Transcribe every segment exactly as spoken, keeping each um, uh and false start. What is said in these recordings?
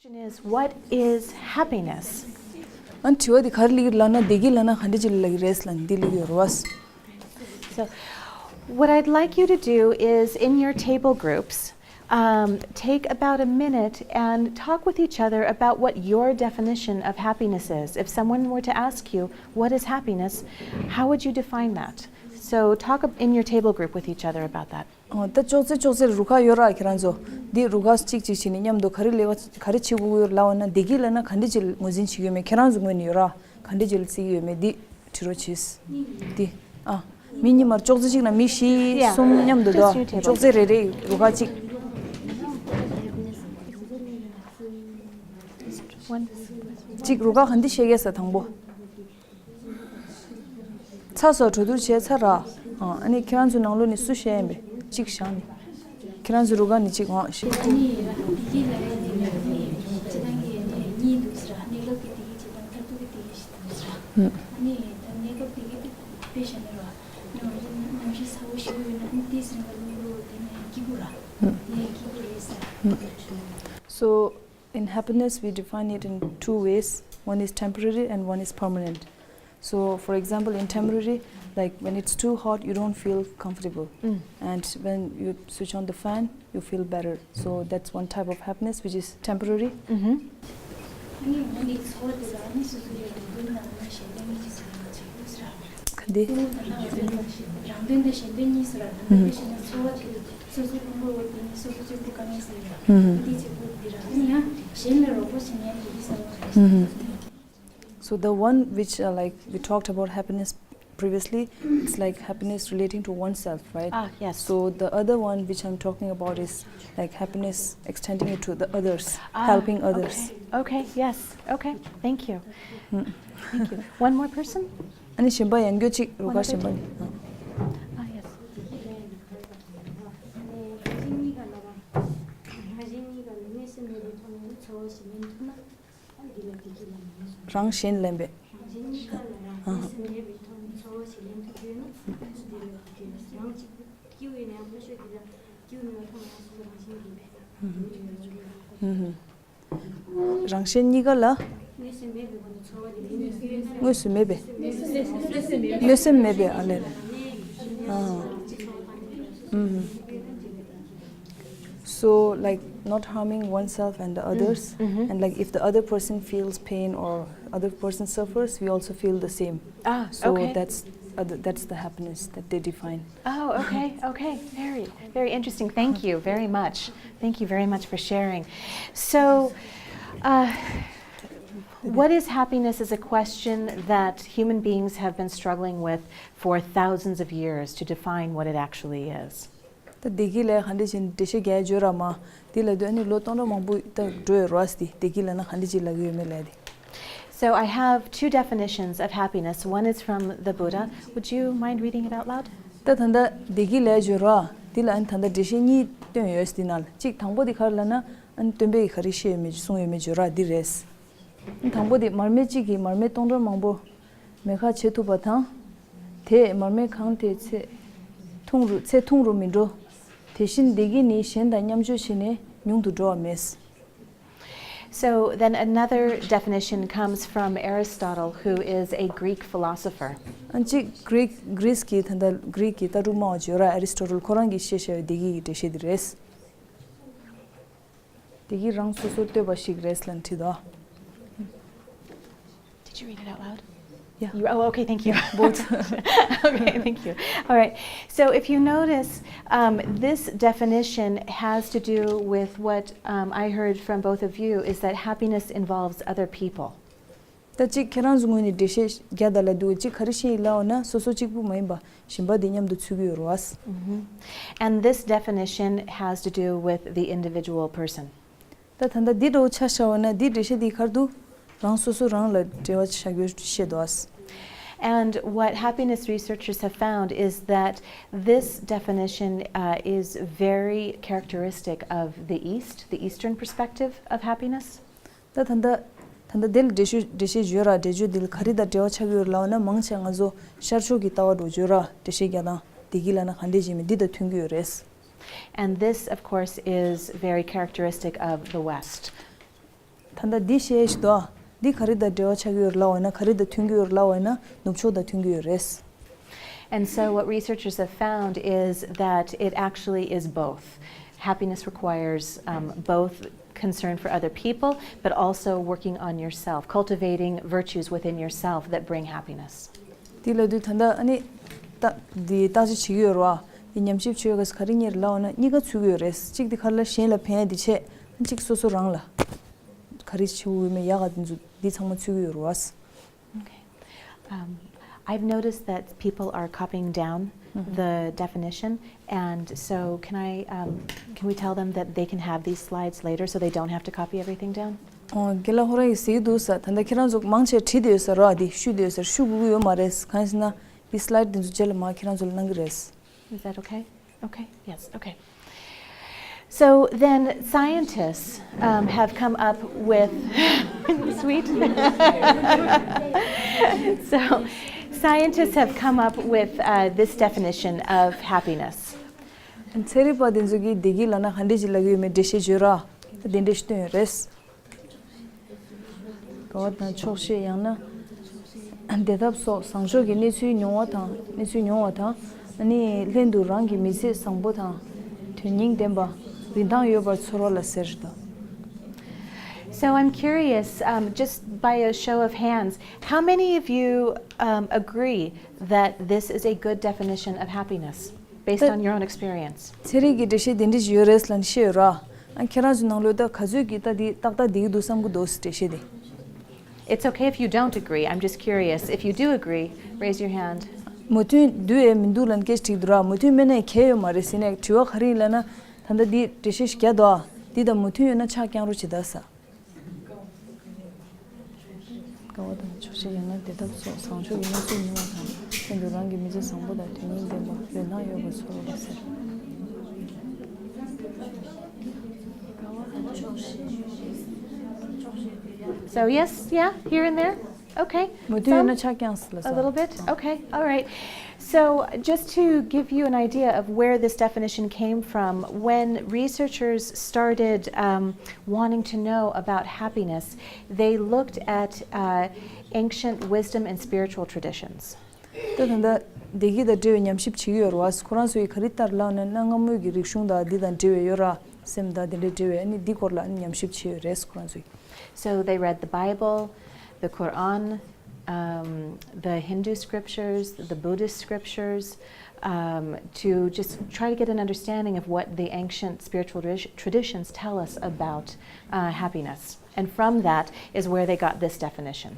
Question is, what is happiness? ཨ་ནི་དྲི་བ་འདི་ག་རེ་སླེབས་ཀྱི་ལབ་ན། བདེ་སྐྱིད་ལབ་ན་ག་འདྲ་ཅིག་ལབ་ཀྱི་རེད་ལབ་ན་འདི་སླེབས་ཀྱི་ཡོད་རེད་བ། So, what I'd like you to do is, in your table groups, um, take about a minute and talk with each other about what your definition of happiness is. If someone were to ask you, "What is happiness?" how would you define that? So, talk ab- in your table group with each other about that. ཨོ། ད་ཅོག་ཙེ་ཅོག་ཙེར་རུ་ཁག་ཡོད་ར། ཁྱེད་རང་ཚོ་འདི་རུ་ཁག་གཅིག་གཅིག་བྱས་ནས་མཉམ་དུ་ག་རེ་ལས་ཀ་ག་རེ་བྱེད་དགོས་ཀྱི་ཡོད་ལབ་པ་ན། བདེ་སྐྱིད་ལབ་ན་ག་འདྲ་ཅིག་ངོས་འཛིན་བྱེད་ཀྱི་ཡོད་མེད། ཁྱེད་རང་ཚོ་ངོས་ནས་ཡོད་ར། ག་འདྲ་ཅིག་བརྩི་གི་ཡོད་མེད་འདི་དྲི་རོགས་བྱེད། འདི་ཨ། མི་གཉིས་མར་ཅོག་ཙེ་གཅིག་ན་མི་བཞི། Yeah. གསུམ་མཉམ་དུ་འདུག Just new table. ཅོག་ཙེ་རེ་རེ་རུ་ཁག་གཅིག One. གཅིག་རུ་ཁག་ག་འདི་བཤད་གས་ས་དང་པོ། ཚ་སོ་གྲོས་བསྡུར་བྱས་ཚར་ར། ཨ་ནི་ཁྱེད་རང་ཚོ་ནང་ལོགས་ནས་སུ་བཤད་ཡིན་པས་གཅིག་བཞག་ནས། ཁྱེད་རང་ཚོ་རུ་ཁག་ནས་གཅིག་འོང་ཞིག་ཨ་ནི་ད་དེ་གི་ལ་ཡ་དེ་ནས་ཨ་ནི་སྤྱི་བཏང་གི་ཨ་ནི་གཉིས་འདུག་ཟེར། གནས་སྐབས་ཀྱི་དེ་གི་བྱེད་སྟངས་མཐར་ཐུག་གི་དེ་གི་བྱེད་སྟངས་ཟེར། ཨ་ནི་ད་གནས་སྐབས་དེ་གི་དཔེ་བཞག་ན་ར། ནམ་རྒྱུན་གནམ་གཤིས་ཚ་བོ་ཞིག་ཡོད་ན་ཨ་ནི་དེ་ཟེར་ན་རླུང་རོ་དེ་ནས་སྐྱིད་པོ་ར། དེ་སྐྱིད་པོ་རེད་ཟེར། So, in happiness, we define it in two ways. One is temporary and one is permanent. So, for example, in temporary, like when it's too hot, you don't feel comfortable. Mm. And when you switch on the fan, you feel better. So, that's one type of happiness which is temporary. Mm-hmm. ག་འདི། Mm-hmm. So the one which, uh, like we talked about happiness previously, it's like happiness relating to oneself, right? Ah, yes. So the other one which I'm talking about is like happiness extending it to the others, ah, helping others. Okay. Okay, yes. Okay. Thank you. Thank you. One more person? ཨ་ནི་གཞན་པ་ཡང་སྐྱར་གཅིག་རུ་ཁག་གཞན་པ་ནས། Ah, yes. རང་གཞན་ལེན་པའི། རང་གཞན་གཉིས་ཀ་ལ། དངོས་སུ་མེད་པའི། གནོད་སེམས་མེད་པའི། ཨ་ལས། So, like, not harming oneself and the others, mm-hmm, and, like, if the other person feels pain or other person suffers, we also feel the same. Ah, so okay. That's, uh, th- that's the happiness that they define. Oh, okay, okay. Very, very interesting. Thank you very much. Thank you very much for sharing. So, uh, what is happiness is a question that human beings have been struggling with for thousands of years to define what it actually is. ད་བདེ་སྐྱིད་ལ་ག་འདྲ་ཅིག་འགྲེལ་བཤད་རྒྱག་ཡ་ཡོད་ར་མ། དེ་ལ་དུས་ཨ་ནི་ལོ་སྟོང་ཕྲག་མང་པོ་ད་འགྲོ་ཡོད་ར་སི། བདེ་སྐྱིད་ལ་ན་ག་འདྲ་ཅིག་ལབ་ཀྱི་ཡོད་མེད་ལབ་དེ། So I have two definitions of happiness. One is from the Buddha. Would you mind reading it out loud? ད་ད་ལྟ་བདེ་སྐྱིད་ལབ་ཡ་ཡོད་ར། དེ་ལ་ཨ་ནི་ད་ལྟ་འགྲེལ་བཤད་གཉིས་བཏོན་ཡོད་སི་དེ་ནང་ལ། གཅིག་དང་པོ་དེ་ག་རེ་ལབ་ན། ཨ་ནི་སྟོན་པས་ག་རེ་བཤད་ཡོད་མེད་གསུངས་ཡོད་མེད་ཡོད་ར་འདི་རེད། དང་པོ་དེ་མར་མེ་གཅིག་གིས་མར་མེ་སྟོང་ཕྲག་མང་པོ་མེ་ཁ་བྱེད་ཐུབ་པ་དང་། དེས་མར་མེ་གང་དེ་ཚེ་ཐུང་རུ་ཚེ་ཐུང་རུ་མི་འགྲོ། དེ་བཞིན་བདེ་སྐྱིད་ནི་གཞན་དང་མཉམ་སྤྱོད་བྱས་ནས་ཉུང་དུ་འགྲོ་བ་མེད། So then another definition comes from Aristotle, who is a Greek philosopher. ཨ་གཅིག་Greek Greece གི་ད་ལྟ་Greek གི་ལྟ་གྲུབ་སྨྲ་བ་ཇོ་ར་ཨེ་རི་སི་ཊོ་ཊལ་ཁོ་རང་གིས་བཤད་བཞག་པའི་བདེ་སྐྱིད་ཀྱི་འགྲེལ་བཤད་འདི་རེད། བདེ་སྐྱིད་རང་སོ་སོར་ལྟོས་པ་ཞིག་རེད་ལབ་བྲིས་འདུག Did you read it out loud? Yeah. You, oh, okay, thank you. Both. Okay, thank you. All right. So if you notice, um, this definition has to do with what, um, I heard from both of you, is that happiness involves other people. ད་གཅིག་ཁྱེད་རང་ཚོ་ངོས་ནས་འགྲེལ་བཤད་རྒྱག་ད་ལ་འདུག་གཅིག་ག་རེ་བཤད་ཡིན་ལབ་འོ་ན། སོ་སོ་གཅིག་པུ་མ་ཡིན་པ་གཞན་པ་དེ་མཉམ་དུ་ཚུད་ཀྱི་ཡོད་རེད་བ། And this definition has to do with the individual person. ད་ད་ལྟ་འདི་འདྲ་བོ་ཆ་བཞག་པ་ན་འདི་འགྲེལ་བཤད་འདི་ག་རེ་འདུག་རང་སོ་སོ་རང་ལ་འབྲེལ་བ་ཆགས་ཡོད་བཤད་འདུག And what happiness researchers have found is that this definition, uh, is very characteristic of the East, the Eastern perspective of happiness. ད་ད་ལྟ་ད་ལྟ་འདི་ལ་འགྲེལ་བཤད་འགྲེལ་བཤད་བརྗོད་ར། འགྲེལ་བརྗོད་འདི་ལ་ག་རེ་དང་འབྲེལ་བ་ཆགས་ཀྱི་ཡོད་ལབ་ན། མང་ཆེ་ང་ཚོ་ཤར་ཕྱོགས་ཀྱི་ལྟ་བ་འདྲ་བོ་བརྗོད་ར། འགྲེལ་བཤད་རྒྱག་སྟངས་བདེ་སྐྱིད་ལབ་ན་ག་འདྲས་ཅིག་མིན་འདི་དང་མཐུན་གྱི་ཡོད་རེད། And this, of course, is very characteristic of the West. ད་ལྟ་འདི་བཤད་ཞིག་འདུག་འདི་ག་རེ་དང་འབྲེལ་བ་ཆགས་ཀྱི་ཡོད་རེད་ལབ་པ་ཡིན་ན། ག་རེ་དང་མཐུན་གྱི་ཡོད་རེད་ལབ་པ་ཡིན་ན། ནུབ་ཕྱོགས་དང་མཐུན་གྱི་ཡོད་རེད། And so what researchers have found is that it actually is both. Happiness requires um, both concern for other people, but also working on yourself, cultivating virtues within yourself that bring happiness. དེ་ལབ་དུས་ད་ལྟ་ཨ་ནི་ད་འདི་བརྟག་དཔྱད་བྱེད་ཀྱི་ཡོད་རེད་བ། འདི་ཉམས་ཞིབ་བྱེད་ཡོད་ག་ས་ག་རེ་གཉིས་རེད་ལབ་པ་ན། གཉིས་ཀ་ཚུད་ཀྱི་ཡོད་རེད། གཅིག་དེ་ག་རེ་ལབ། གཞན་ལ་ཕན་ཡ་དེ་བྱས། གཅིག་སོ་སོ་རང་ལ་ག་རེ་བྱེད་དགོས་མེད་ཡག་ག་དེ་ཚོ་འདི་ཚང་མ་ཚུད་ཀྱི་ཡོད་རེད་བ། Okay. Um, I've noticed that people are copying down the definition, and so can I, um, can we tell them that they can have these slides later so they don't have to copy everything down? ཨོ། རྒན་ལགས་ཁོ་རང་གིས་ཟེར་གྱི་འདུག་ས། ད་ལྟ་ཁྱེད་རང་ཚོ་མང་ཆེ་བྲིས་བསྡད་ཡོད་ས་རེད་བ། འདི་བཤུས་བསྡད་ཡོད་ས་རེད། བཤུ་དགོས་ཀྱི་ཡོད་མ་རེད། གང་ཡིན་ཟེར་ན་འདི་slide འདི་ཚོ་རྗེས་ལ་མར་ཁྱེད་རང་ཚོ་ལ་གནང་གི་རེད། Is that okay? Okay. Yes. Okay. So then scientists um, have come up with sweet. So scientists have come up with uh, this definition of happiness. ཚན་རིག་པ་དེ་ཚོ་གིས་བདེ་སྐྱིད་ལབ་ན་ག་འདྲས་ཅིག་ལབ་ཀྱི་ཡོད་མེད་འགྲེལ་བཤད་བྱོས་ར། དེ་འདྲས་ཤིག་བཏོན་ཡོད་རེད། དགའ་བ་དང་ཆོག་ཤེས་ཡང་ན་བདེ་ཐབས་སོགས་བཟང་ཕྱོགས་ཀྱི་གནས་ཚུལ་མྱོང་བ་དང་། གནས་ཚུལ་མྱོང་བ་དང་། ཨ་ནི་ལྷན་དུ་རང་གི་མི་ཚེ་བཟང་པོ་དང་དོན་སྙིང་ལྡན་པ། རིན་ཐང་ཡོད་པར་ཚོར་བ་ལ་ཟེར་ཏོ། So I'm curious, um, just by a show of hands, how many of you um, agree that this is a good definition of happiness based on your own experience? ཚན་རིག་གི་འགྲེལ་བཤད་དེ་འདྲ་ཞིག་ཡོད་རེད་ལབ་ནས་བཤད་ཡོད་ར། ཨ། ཁྱེད་རང་ཚོའི་ནང་ལོགས་ད་ག་ཚོད་ཀྱིས་ད་འདི་ཏག་ཏག་བསྡད་ཀྱི་འདུག་བསམ་གྱི་འདུག་འགྲེལ་བཤད་དེ། It's okay if you don't agree. I'm just curious. If you do agree, raise your hand. མོས་མཐུན་འདུག་ཨེ་མི་འདུག་ལབ་ནས་སྐད་ཆ་དྲིས་འདུག་ར། མོས་མཐུན་མེད་ན་གལ་ཡོད་མ་རེད་ཟེར་ནས། དྲི་བ་ག་རེ་ཡིན་ལབ་ན། ད་ལྟ་འདི་འགྲེལ་བཤད་ཞིག་རྒྱག་འདུག་ཨ། འདི་དང་མོས་མཐུན་ཡོད་ན་ཕྱག་བརྐྱངས་རོགས་བྱེད་ད་ས། དགའ་བ་དང་ཆོག་ཤེས་ཡང་ན་བདེ་ཐབས་སོགས་བཟང་ཕྱོགས་ཀྱི་གནས་ཚུལ་མྱོང་བ་དང་། ལྷན་དུ་རང་གི་མི་ཚེ་བཟང་པོ་དང་དོན་སྙིང་ལྡན་པ། རིན་ཐང་ཡོད་པར་ཚོར་བ་ཟེར། So yes, yeah, here and there. Okay. མོས་མཐུན་ཡོད་ན་ཕྱག་བརྐྱངས་ཟེར་ལ། A little bit. Okay. All right. So, just to give you an idea of where this definition came from, when researchers started um, wanting to know about happiness, they looked at uh, ancient wisdom and spiritual traditions. ད་ད་ལྟ་བདེ་སྐྱིད་དང་འབྲེལ་བའི་ཉམས་ཞིབ་བྱེད་ཀྱི་ཡོད་རེད་བ། ཁོ་རང་ཚོ་ཡིས་ག་རེ་ལྟར་ལབ་ན། གནའ་སྔ་མོའི་གི་རིག་གཞུང་དང་འདི་དང་འབྲེལ་བའི་ཡོད་ར། སེམས་དང་དེ་འདྲའི་འབྲེལ་བའི། ཨ་ནི་འདི་སྐོར་ལ་ཨ་ནི་ཉམས་ཞིབ་བྱས་ཡོད་རེད་ཁོ་རང་ཚོ་ཡིས། So they read the Bible, the Quran, um, the Hindu scriptures, the Buddhist scriptures, um, to just try to get an understanding of what the ancient spiritual tradi- traditions tell us about uh, happiness. And from that is where they got this definition.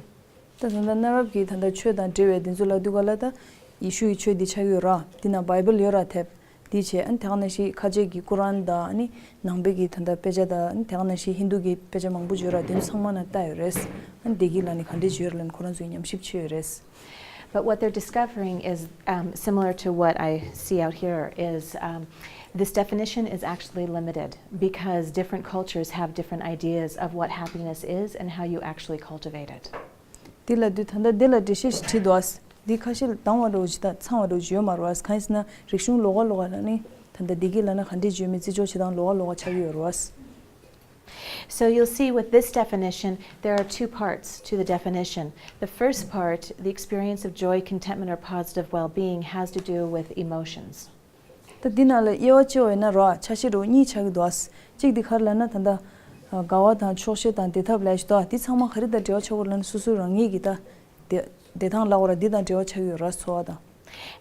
ད་ད་ལྟ་གནའ་རབས་ཀྱི་ད་ལྟ་ཆོས་དང་འབྲེལ་བའི་དེ་ཚོ་ལབ་དུས་ག་ལ། ད་ཡེ་ཤུ་ཡི་ཆོས་འདི་ཆགས་ཀྱི་ཡོད་ར། འདི་ན་བྷའི་བལ་ཡོད་ར། དེབ་འདི་བྱས། ཨ་ནི་དེ་ག་ནང་བཞིན་ཁ་ཆེ་གི་ཀུ་རཱན་དང་། ཨ་ནི་ནང་པའི་གི་ད་ལྟ་དཔེ་ཆ་དང་། ཨ་ནི་དེ་ག་ནང་བཞིན་ཧིན་དུ་གི་དཔེ་ཆ་མང་པོ་ཡོད་ར། དེ་ཚོ་ཚང་མ་ན་ལྟ་ཡོད་རེད། ཨ་ནི་བདེ་སྐྱིད་ལབ་ནས་ག་འདྲས་ཡོད་ལབ་ནས་ཁོ་རང་ཚོས་ཉམས་ཞིབ་བྱས་ཡོད་རེད། But what they're discovering is um, similar to what I see out here is um, this definition is actually limited because different cultures have different ideas of what happiness is and how you actually cultivate it. འདི་ལབ་དུས་ད་ལྟ་འདི་ལ་འགྲེལ་བཤད་ཞིག་བྲིས་འདུག་ཨ། འདི་ཁ་ཤས་ལ་དྭངས་པ་འདྲ་བོ་ཅིག་དང་ཚ་བ་འདྲ་བོ་ཅིག་ཡོད་མ་རེད་བ། གང་ཡིན་ཟེར་ན་རིག་གཞུང་ལོགས་ཀ་ལོགས་ཀ་ལ་ནི་ད་ལྟ་བདེ་སྐྱིད་ལབ་ན་ག་འདྲས་ཡོད་མེད་རྩིས་འཇོག་བྱེད་སྟངས་ལོགས་ཀ་ལོགས་ཀ་ཆགས་ཀྱི་ཡོད་རེད་བ། So you'll see with this definition, there are two parts to the definition. The first part, the experience of joy, contentment, or positive well being, has to do with emotions. ད་འདི་ནང་ལ་དབྱེ་བ་ཕྱེ་བ་ཡིན་ན་ར། ཆ་ཤས་འདྲ་བོ་གཉིས་ཆགས་ཀྱི་འདུག་ཨ། གཅིག་འདི་ག་རེ་ལབ་ན། ད་ལྟ་དགའ་བ་དང་ཆོག་ཤེས་དང་བདེ་ཐབས་ལབ་ཡ་ཞིག་འདུག་ཨ། འདི་ཚང་མ་ག་རེ་དང་འབྲེལ་བ་ཆགས་ཀྱི་ཡོད་ལབ་ན། སོ་སོའི་རང་ཉིད་ཀྱི་ད་བདེ་བདེ་ཐང་ལབ་དགོས་ར། འདི་དང་འབྲེལ་བ་ཆགས་ཀྱི་ཡོད་ར། ཚོར་བ་དང་།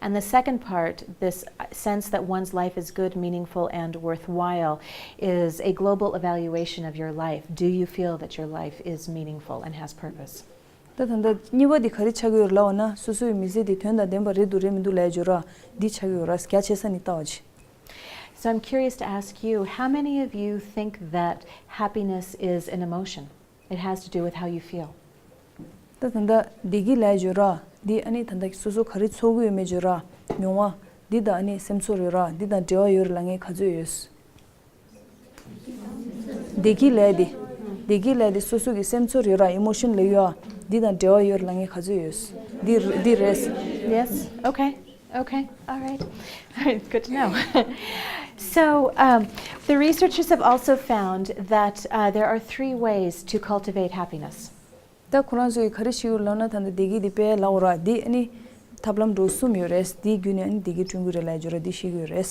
And the second part, this sense that one's life is good, meaningful, and worthwhile, is a global evaluation of your life. Do you feel that your life is meaningful and has purpose? ད་ད་ལྟ་གཉིས་པ་འདི་ག་རེ་ཆགས་ཀྱི་ཡོད་ལབ་པ་ན། སོ་སོའི་མི་ཚེ་འདི་དོན་དང་ལྡན་པ་རེད་འདུག་རེད་མི་འདུག་ལབ་ཡ་ཅིག་ཡོད་ར། འདི་ཆགས་ཀྱི་ཡོད་ར། རྒྱ་ཆེ་ས་ནས་ལྟ་བ་ཅིག So I'm curious to ask you, how many of you think that happiness is an emotion? It has to do with how you feel. ད་ད་ལྟ་བདེ་སྐྱིད་ལབ་ཡ་ཅིག་ཡོད་ར། འདི་ཨ་ནི་ད་ལྟ་སོ་སོ་ག་རེ་ཚོར་གྱི་ཡོད་མེད་ཅིག་ཡོད་ར། མྱོང་བ་འདི་དང་། ཨ་ནི་སེམས་ཚོར་ཡོད་ར། འདི་དང་འབྲེལ་བ་ཡོད་རེད་ལབ་མཁན་ག་ཚོད་ཡོད། བདེ་སྐྱིད་ལབ་ཡ་དེ། བདེ་སྐྱིད་ལབ་ཡ་དེ་སོ་སོ་གི་སེམས་ཚོར་ཡོད་ར། ཨི་མོ་ཤན་ལབ་ཡོད་ཨ། འདི་དང་འབྲེལ་བ་ཡོད་རེད་ལབ་མཁན་ག་ཚོད་ཡོད། འདི་འདི་རེད། Yes. Okay. Okay. All right. All right. Good to know. So, um, the researchers have also found that uh, there are three ways to cultivate happiness. ད་ཁོ་རང་ཚོས་ག་རེ་བྱེད་ཀྱི་ཡོད་ལབ་ན། ད་ལྟ་བདེ་སྐྱིད་འདི་དཔེ་ལབ་དགོས་ར། འདི་ཨ་ནི་ཐབས་ལམ་འདྲ་གསུམ་ཡོད་རེད། འདིའི་བརྒྱུད་ནས་ཨ་ནི་བདེ་སྐྱིད་བསྐྲུན་གྱི་རེད་ལབ་ཡ་ཅིག་ཡོད་ར། འདི་ཤེས་ཀྱི་ཡོད་རེད།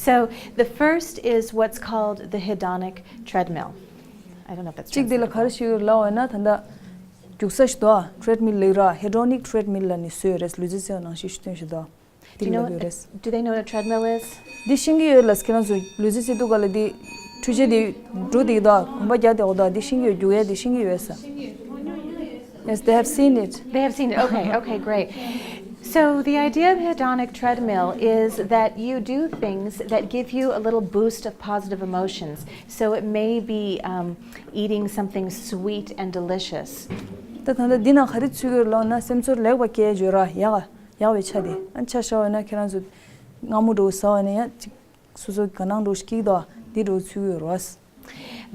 So, the first is what's called the hedonic treadmill. I don't know if that's གཅིག་འདི་ལ་ག་རེ་བྱེད་ཀྱི་ཡོད་ལབ་ན། ད་ལྟ་རྒྱུག་ས་ཞིག་འདུག་ཨ། ཊྲེཌ་མིལ་ལབ་ཀྱི་ར། ཧེ་ཌོ་ནིག་ཊྲེཌ་མིལ་ལབ་ནས་བཟོས་ཡོད་རེད། ལུས་རྩལ་རྩེད་པ་ནང་བཞིན་ཞིག་སྟོན་བཞིན་འདུག Do you know འདི་ལབ་ཀྱི་ཡོད་རེད། Do they know what a treadmill is? འདི་ཤེས་ཀྱི་ཡོད་ལ། ཁྱེད་རང་ཚོ་ལུས་རྩལ་རྩེད་དུས་སྒང་ལ་འདི་འཕྲུལ་ཆས་འདི་འགྲོ་བསྡད་ཀྱི་འདུག་གོམ་པ་རྒྱག་བསྡད་ཀྱི་འདུག་འདི་ཤེས་ཀྱི་ཡོད། རྒྱུག་ཡ་འདི་ཤེས་ཀྱི་ཡོད་ས། Yes, they have seen it. They have seen it. Okay, okay, great. So, the idea of hedonic treadmill is that you do things that give you a little boost of positive emotions. So, it may be um, eating something sweet and delicious. ད་ད་ལྟ་འདི་ནང་ག་རེ་ཚུད་ཀྱི་ཡོད་ལབ་ན། སེམས་ཚོར་ལེགས་པ་སྐྱེལ་ཡ་ཅིག་ཡོད་ར། ཡག་ཡག་པའི་ཆ་དེ། ཨ་ཆ་བཞག་པ་ཡིན་ན་ཁྱེད་རང་ཚོ་མངར་མོ་འདྲ་བོ་ཟ་བ་ཡིན་ན་ཡང་ཅིག་སོ་སོ་དགའ་སྣང་འདྲ་བོ་ཞིག་སྐྱེ་གི་འདུག་འདི་འདྲ་བོ་ཚུད་ཀྱི་ཡོད་རེད།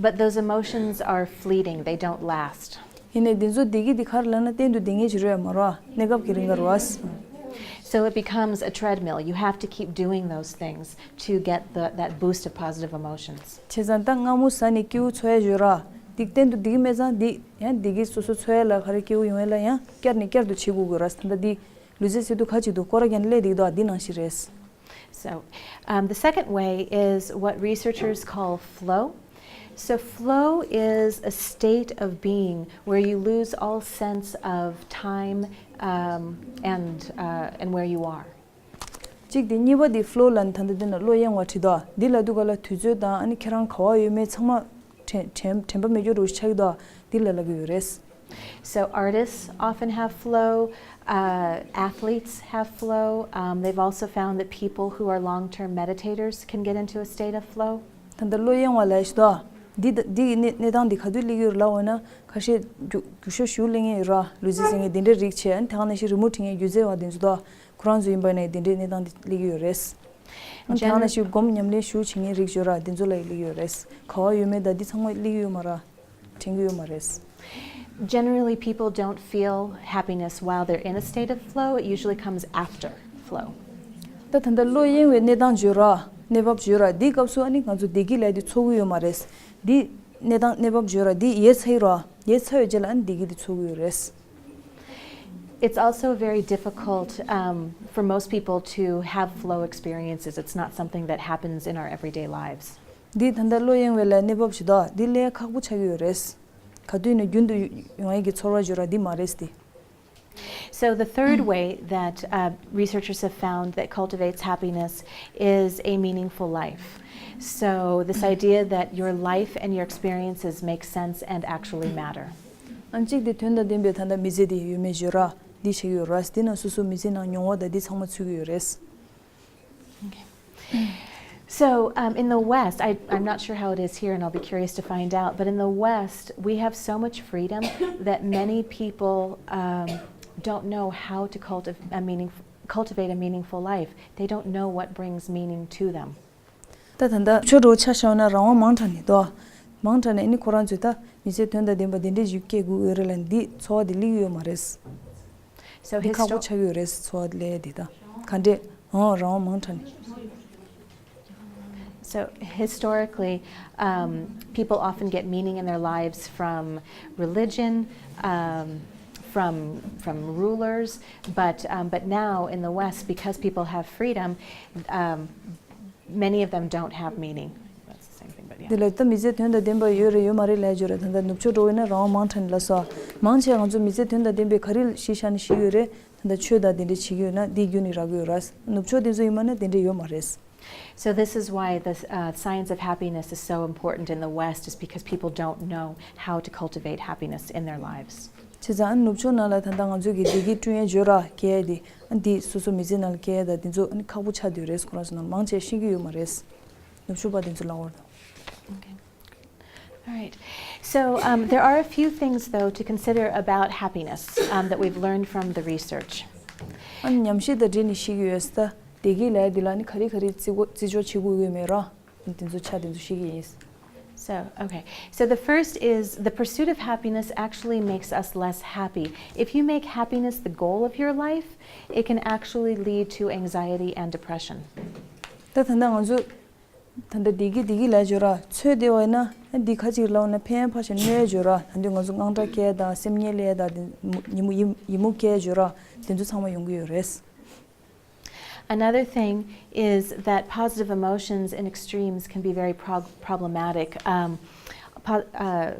But those emotions are fleeting, they don't last. ཡིན་ནའི་འདི་ཚོ་བདེ་སྐྱིད་འདི་ག་རེ་ལབ་ན། གཏན་དུ་བདེ་ངེས་ཅིག་རེད་མ་རེད། གནས་སྐབས་ཀྱི་རིང་ག་རེད། So it becomes a treadmill. You have to keep doing those things to get the, that boost of positive emotions. བྱས་ཙང་ད་མངར་མོ་ཟ་ནས་སྐྱིད་པོ་ཚོར་ཡ་ཅིག་ཡོད་ར། འདི་གཏན་དུ་བདེ་སྐྱིད་མེད་ཙང་འདི་ཡང་བདེ་སྐྱིད་སོ་སོ་ཚོར་ཡ་ལ། ག་རེ་སྐྱིད་པོ་ཡོང་ཡ་ལ་ཡང་བསྐྱར་ནས་བསྐྱར་དུ་བྱེད་དགོས་ཀྱི་རེད། ད་ལྟ་འདི་ལུས་རྩལ་རྩེད་དུས་ག་བྱེད་དུས་སྐོར་ར་རྒྱག་ནས་སླེབས་བསྡད་ཀྱི་འདུག་འདི་ནང་བཞིན་རེད། So, um, the second way is what researchers call flow. So, flow is a state of being where you lose all sense of time um, and, uh, and where you are. གཅིག་དེ། གཉིས་པ་དེ་ཕ་ལོ་ལབ་ནས་ད་ལྟ་འདི་ན་གློག་གཡེང་བ་བྲིས་འདུག་འདི་ལབ་དུས་སྒང་ལ་དུས་ཚོད་དང་ཨ་ནི་ཁྱེད་རང་ག་པར་ཡོད་མེད་ཚང་མ་དྲན་དྲན་དྲན་པ་མེད་རྒྱུ་འདྲ་བོ་ཆགས་ཀྱི་འདུག་འདི་ལ་ལབ་ཀྱི་ཡོད་རེད། So artists often have flow. Uh, athletes have flow. Um, they've also found that people who are long-term meditators can get into a state of flow. ད་ལྟ་གློག་གཡེང་བ་ལབ་ཡ་ཅིག་འདུག་འདི་ད་འདི་གི་གནས་གནས་སྟངས་འདི་ག་དུས་སླེབས་ཀྱི་ཡོད་རེད་ལབ་པ་ཡིན་ན། ཁ་ཤས་རྒྱུག་རྒྱུག་ཤར་ཞུགས་སླེབས་མཁན་ཡོད་ར། ལུས་རྩལ་རྩེད་མཁན་དེ་འདྲའི་རིགས་བྱས། ཨ་ནི་དེ་ག་ནང་བཞིན་རི་མོ་འབྲི་མཁན། སྒྱུ་རྩལ་བ་དེ་ཚོ་འདུག་ཁོ་རང་ཚོ་ཡིན་པ་ཡིན་ན་དེ་འདྲའི་གནས་སྟངས་འདི་སླེབས་ཀྱི་ཡོད་རེད། ཨ་ནི་དེ་ག་ནང་བཞིན་སྒོམ་ཉམས་ལེན་ཞུ་བྱེད་མཁན་རིགས་ཡོད་ར། དེ་ཚོ་ལ་ཡང་སླེབས་ཀྱི་ཡོད་རེད། ག་པར་ཡོད་མེད་ད་འདི་ཚང་མ་སླེབས་ཀྱི་ཡོད་མ་རེད། དྲན་གྱི་ཡོད་མ་རེད། Generally, people don't feel happiness while they're in a state of flow. It usually comes after flow. ད་ད་ལྟ་གློག་གཡེང་བའི་གནས་སྟངས་ཅིག་ཡོད་ར། གནས་བབ་ཅིག་ཡོད་ར། འདིའི་སྐབས་སུ་ཨ་ནི་ང་ཚོ་བདེ་སྐྱིད་ལབ་ཡ་དེ་ཚོར་གྱི་ཡོད་མ་རེད། འདི་གནས་སྟངས་གནས་བབ་ཅིག་ཡོད་ར། འདི་ཡལ་ཚར་ཡོད་ར། ཡལ་ཚར་བའི་རྗེས་ལ་ཨ་ནི་བདེ་སྐྱིད་དེ་ཚོར་གྱི་ཡོད་རེད། It's also very difficult um, for most people to have flow experiences. It's not something that happens in our everyday lives. འདི་ད་ལྟ་གློག་གཡེང་བའི་ལ་གནས་བབ་ཅིག་འདུག་འདི་སླེབས་ཡ་ཁག་པོ་ཆགས་ཀྱི་ཡོད་རེད། ག་དུས་ནས་རྒྱུན་དུ་ཡོང་ཡ་གི་ཚོར་བ་ཅིག་ཡོད་ར། འདི་མ་རེད་དེ། So, the third way that uh, researchers have found that cultivates happiness is a meaningful life. So, this idea that your life and your experiences make sense and actually matter. ཨ་གཅིག་དེ་དོན་དང་ལྡན་པའི་ད་ལྟ་མི་ཚེ་དེ་ཡོད་མེད་ཅིག་ཡོད་ར། འདི་བྱེད་ཀྱི་ཡོད་ར། འདི་ནང་སོ་སོ་མི་ཚེ་ནང་མྱོང་བ་དང་འདི་ཚང་མ་ཚུད་ཀྱི་ཡོད་རེད། Okay. So, um, in the West, I, I'm not sure how it is here, and I'll be curious to find out, but in the West, we have so much freedom that many people um, don't know how to cultiv- a meaning- cultivate a meaningful life. They don't know what brings meaning to them. ད་ད་ལྟ་ཆོས་འགྲོ་ཆ་བཞག་ན་རང་དབང་མང་དྲགས་ནས་དོ། མང་དྲགས་ནས་ཨ་ནི་ཁོ་རང་ཚོས་ད་མི་ཚེ་དོན་དང་ལྡན་པ་འདི་འདྲས་ཞིག་སྐྱེལ་དགོས་ཀྱི་ཡོད་རེད་ལབ་འདི་ཚོར་བ་འདི་སླེབས་ཀྱི་ཡོད་མ་རེད། འདི་ཁག་པོ་ཆགས་ཀྱི་ཡོད་རེད། ཚོར་བ་སླེབས་འདི་ད་ག་འདྲས། ཨོ་རང་དབང་མང་དྲགས་ནས། So historically, um, people often get meaning in their lives from religion, um, from from rulers, but um, but now in the West, because people have freedom, um, many of them don't have meaning. That's the same thing, but yeah. འདི་ལ་ད་མི་ཚེ་དོན་དང་ལྡན་པ་ཡོད་རེད་ཡོད་མ་རེད་ལབ་ཡ་ཅིག་ཡོད་རེད། ད་ལྟ་ནུབ་ཕྱོགས་འགྲོ་བ་ཡིན་ན་རང་དབང་མང་དྲགས་ནས་ལབ་སོང་། མང་ཆེ་ང་ཚོ་མི་ཚེ་དོན་དང་ལྡན་པའི་ག་རེ་གཞི་བཞག་ནས་ཤི་ཡོད་རེད། ད་ལྟ་ཆོས་དང་དེ་འདྲ་བྱེད་ཀྱི་ཡོད་ན་འདི་བརྒྱུད་ནས་རག་གི་ཡོད་རེད། ནུབ་ཕྱོགས་དེ་ཚོ་ཡིན་པ་ན་དེ་འདྲ་ཡོད་མ་རེད། So this is why the uh, science of happiness is so important in the West, is because people don't know how to cultivate happiness in their lives. བྱས་ཙང་ཨ་ནུབ་ཕྱོགས་ནང་ལ་ད་ལྟ་ང་ཚོས་ཀྱི་བདེ་སྐྱིད་བསྐྲུན་ཡས་བརྗོད་ར་སྐད་དེ་ཨ་འདི་སོ་སོ་མི་ཚེ་ནང་ལ་སྐད་ཡས་དང་དེ་ཚོ་ཨ་ནི་ཁག་པོ་ཆགས་བསྡད་རེད། ཁོ་རང་ཚོ་ནང་མང་ཆེ་ཤེས་ཀྱི་ཡོད་མ་རེད། ནུབ་ཕྱོགས་པ་དེ་ཚོ་ལ་བར་དུ། Okay. All right. So um, there are a few things, though, to consider about happiness um, that we've learned from the research. ཨ་ནི་ཉམས་ཞིབ་དང་འབྲེལ་ནས་ཤེས་ཀྱི་ཡོད་ས། བདེ་སྐྱིད་ལབ་ཡ་འདི་ལ་ནི་ག་རེ་ག་རེ་བརྩི་དགོས་བརྩི་འཇོག་བྱེད་དགོས་ཡོད་མེད་ར། དེ་ཚོ་ཆ་དེ་ཚོ་ཤེས་ཀྱི་ཡིན། So, okay. So the first is the pursuit of happiness actually makes us less happy. If you make happiness the goal of your life, it can actually lead to anxiety and depression. ད་ད་ལྟ་ང་ཚོ་ ད་ལྟ་བདེ་སྐྱིད་བདེ་སྐྱིད་ལབ་བརྗོད་ར་ཚོད་བདེ་བ་ཡིན་ན་འདི་ཁ་ཅིག་ལབ་ན་ཕན་ཕ་ཞིག་གནོད་བརྗོད་ར། ད་དུང་ང་ཚོ་དངངས་སྐྲག་སྐྱེ་དང་སེམས་ཉལ་ལས་དང་དེ་ཡི་མུག་ཡི་མུག་སྐྱེ་བརྗོད་ར་དེ་ཚོ་ཚང་མ་ཡོང་གི་ཡོད་རེད། Another thing is that positive emotions in extremes can be very prog- problematic. Um, po- uh,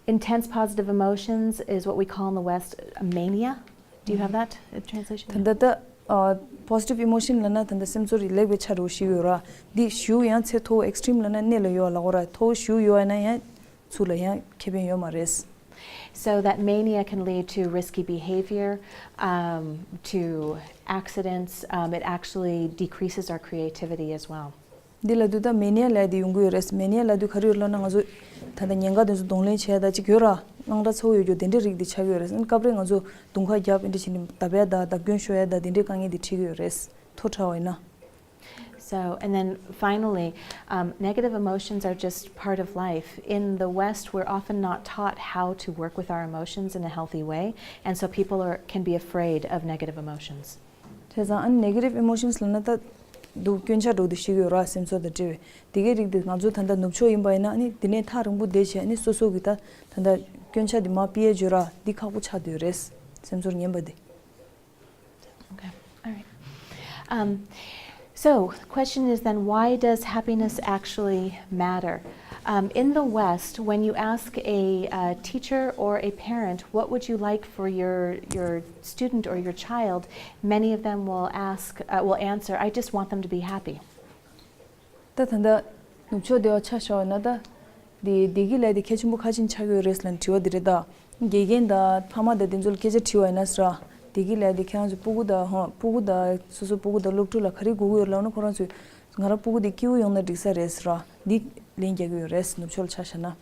intense positive emotions is what we call in the West a mania. Do you have that uh, translation? ད་ལྟ་ད་positive emotion ལབ་ན་ད་ལྟ་སེམས་ཚོར་ལེགས་པའི་ཆ་འགྲོ་ཞིག་ཡོད་ར། འདི་ཞུ་ཡང་ཚད་མཐོ་བོ་extreme ལབ་ན་གནས་ལ་ཡོད་ལ་འོ་ར་མཐོ་བོ་ཞུ་ཡོད་ན་ཡང་ཚུར་ལ་ཡང་ཁེ་ཕན་ཡོད་མ་རེད། So that mania can lead to risky behavior, um, to accidents. Um, it actually decreases our creativity as well. འདི་ལ་དུས་ད་མེ་ནི་ཡ་ལབ་དེ་ཡོང་གི་ཡོད་རེད། མེ་ནི་ཡ་ལབ་དུས་ག་རེ་ཡོད་ལབ་ན་ང་ཚོ་ད་ལྟ་ཉེན་ཁ་དེ་ཚོ་གདོང་ལེན་བྱས་ད་ཅིག་ཡོད་ར་དངངས་སྐྲག་ཚ་བོ་ཡོད་རྒྱུ་དེ་འདྲའི་རིགས་དེ་ཆགས་ཀྱི་ཡོད་རེད། སྐབས་རེ་ང་ཚོ་དུང་ཁ་རྒྱབ་འདི་འདྲ་བྱས་ནས་ད་བལ་ད་ད་སྐྱོན་ཤོར་ཡ་ད་དེ་འདྲའི་དཀའ་ངལ་དེ་འཕྲད་ཀྱི་ཡོད་རེད། ཐོ་ཁྲ་བ་ཡིན་ན། So, and then finally, um, negative emotions are just part of life. In the West, we're often not taught how to work with our emotions in a healthy way, and so people are, can be afraid of negative emotions. བྱས་ཙང་ཨ་ནི་negative emotions ལབ་ན་ད་སྡུག་སྐྱོན་ཆ་འགྲོ་དུ་ཤི་གི་ཡོད་ར་སེམས་ཚོར་དང་འབྲེལ་བའི་དེ་གའི་རིགས་དེ་ང་ཚོ་ད་ལྟ་ནུབ་ཕྱོགས་ཡིན་པ་ཡིན་ན་ཨ་ནི་དེ་ནས་ཐག་རིང་པོ་བསྡད་བྱས་ཨ་ནི་སོ་སོ་གི་ད་ད་ལྟ་སྐྱོན་ཆ་དེ་མར་ཕི་ཡ་བརྗོད་ར་འདི་ཁག་པོ་ཆགས་བསྡད་ཡོད་རེད། སེམས་ཚོར་ཉན་པ་དེ། Okay, all right. Um, so, the question is then, why does happiness actually matter? Um, in the West, when you ask a, uh teacher or a parent, what would you like for your, your student or your child, many of them will ask, uh, will answer, I just want them to be happy. ད་ད་ལྟ་ནུབ་ཕྱོགས་དེ་བ་ཆ་བཞག་ན་ད་དེ་བདེ་སྐྱིད་ལས་དེ་གལ་ཆེན་པོ་ཁ་ཆེན་ཆགས་ཀྱི་ཡོད་རེད་ལབ་ནས་དྲི་བ་དེ་རེད་ད། དགེ་རྒན་དང་ཕ་མ་དང་དེ་ཚོ་ལ་སྐད་ཆ་དྲི་བ་ཡིན་ན་ཟེར་བ། བདེ་སྐྱིད་ལས་དེ་ཁྱེད་རང་ཚོ་སྤུ་གུ་དང་ཧོ་སྤུ་གུ་དང་སོ་སོ་སྤུ་གུ་དང་སློབ་ཕྲུག་ལ་ག་རེ་དགོས་ཀྱི་ཡོད་ལབ་ན་ཁོ་རང་ཚོས་ང་རང་སྤུ་གུ་དེ་སྐྱིད་པོ་ཡོང་ན་འགྲིག་ས་རེད་ཟེར་བ། འདི་ལན་རྒྱག་གི་ཡོད་རེད་ནུབ་ཕྱོགས་ལ་ཆ་བཞག་ན།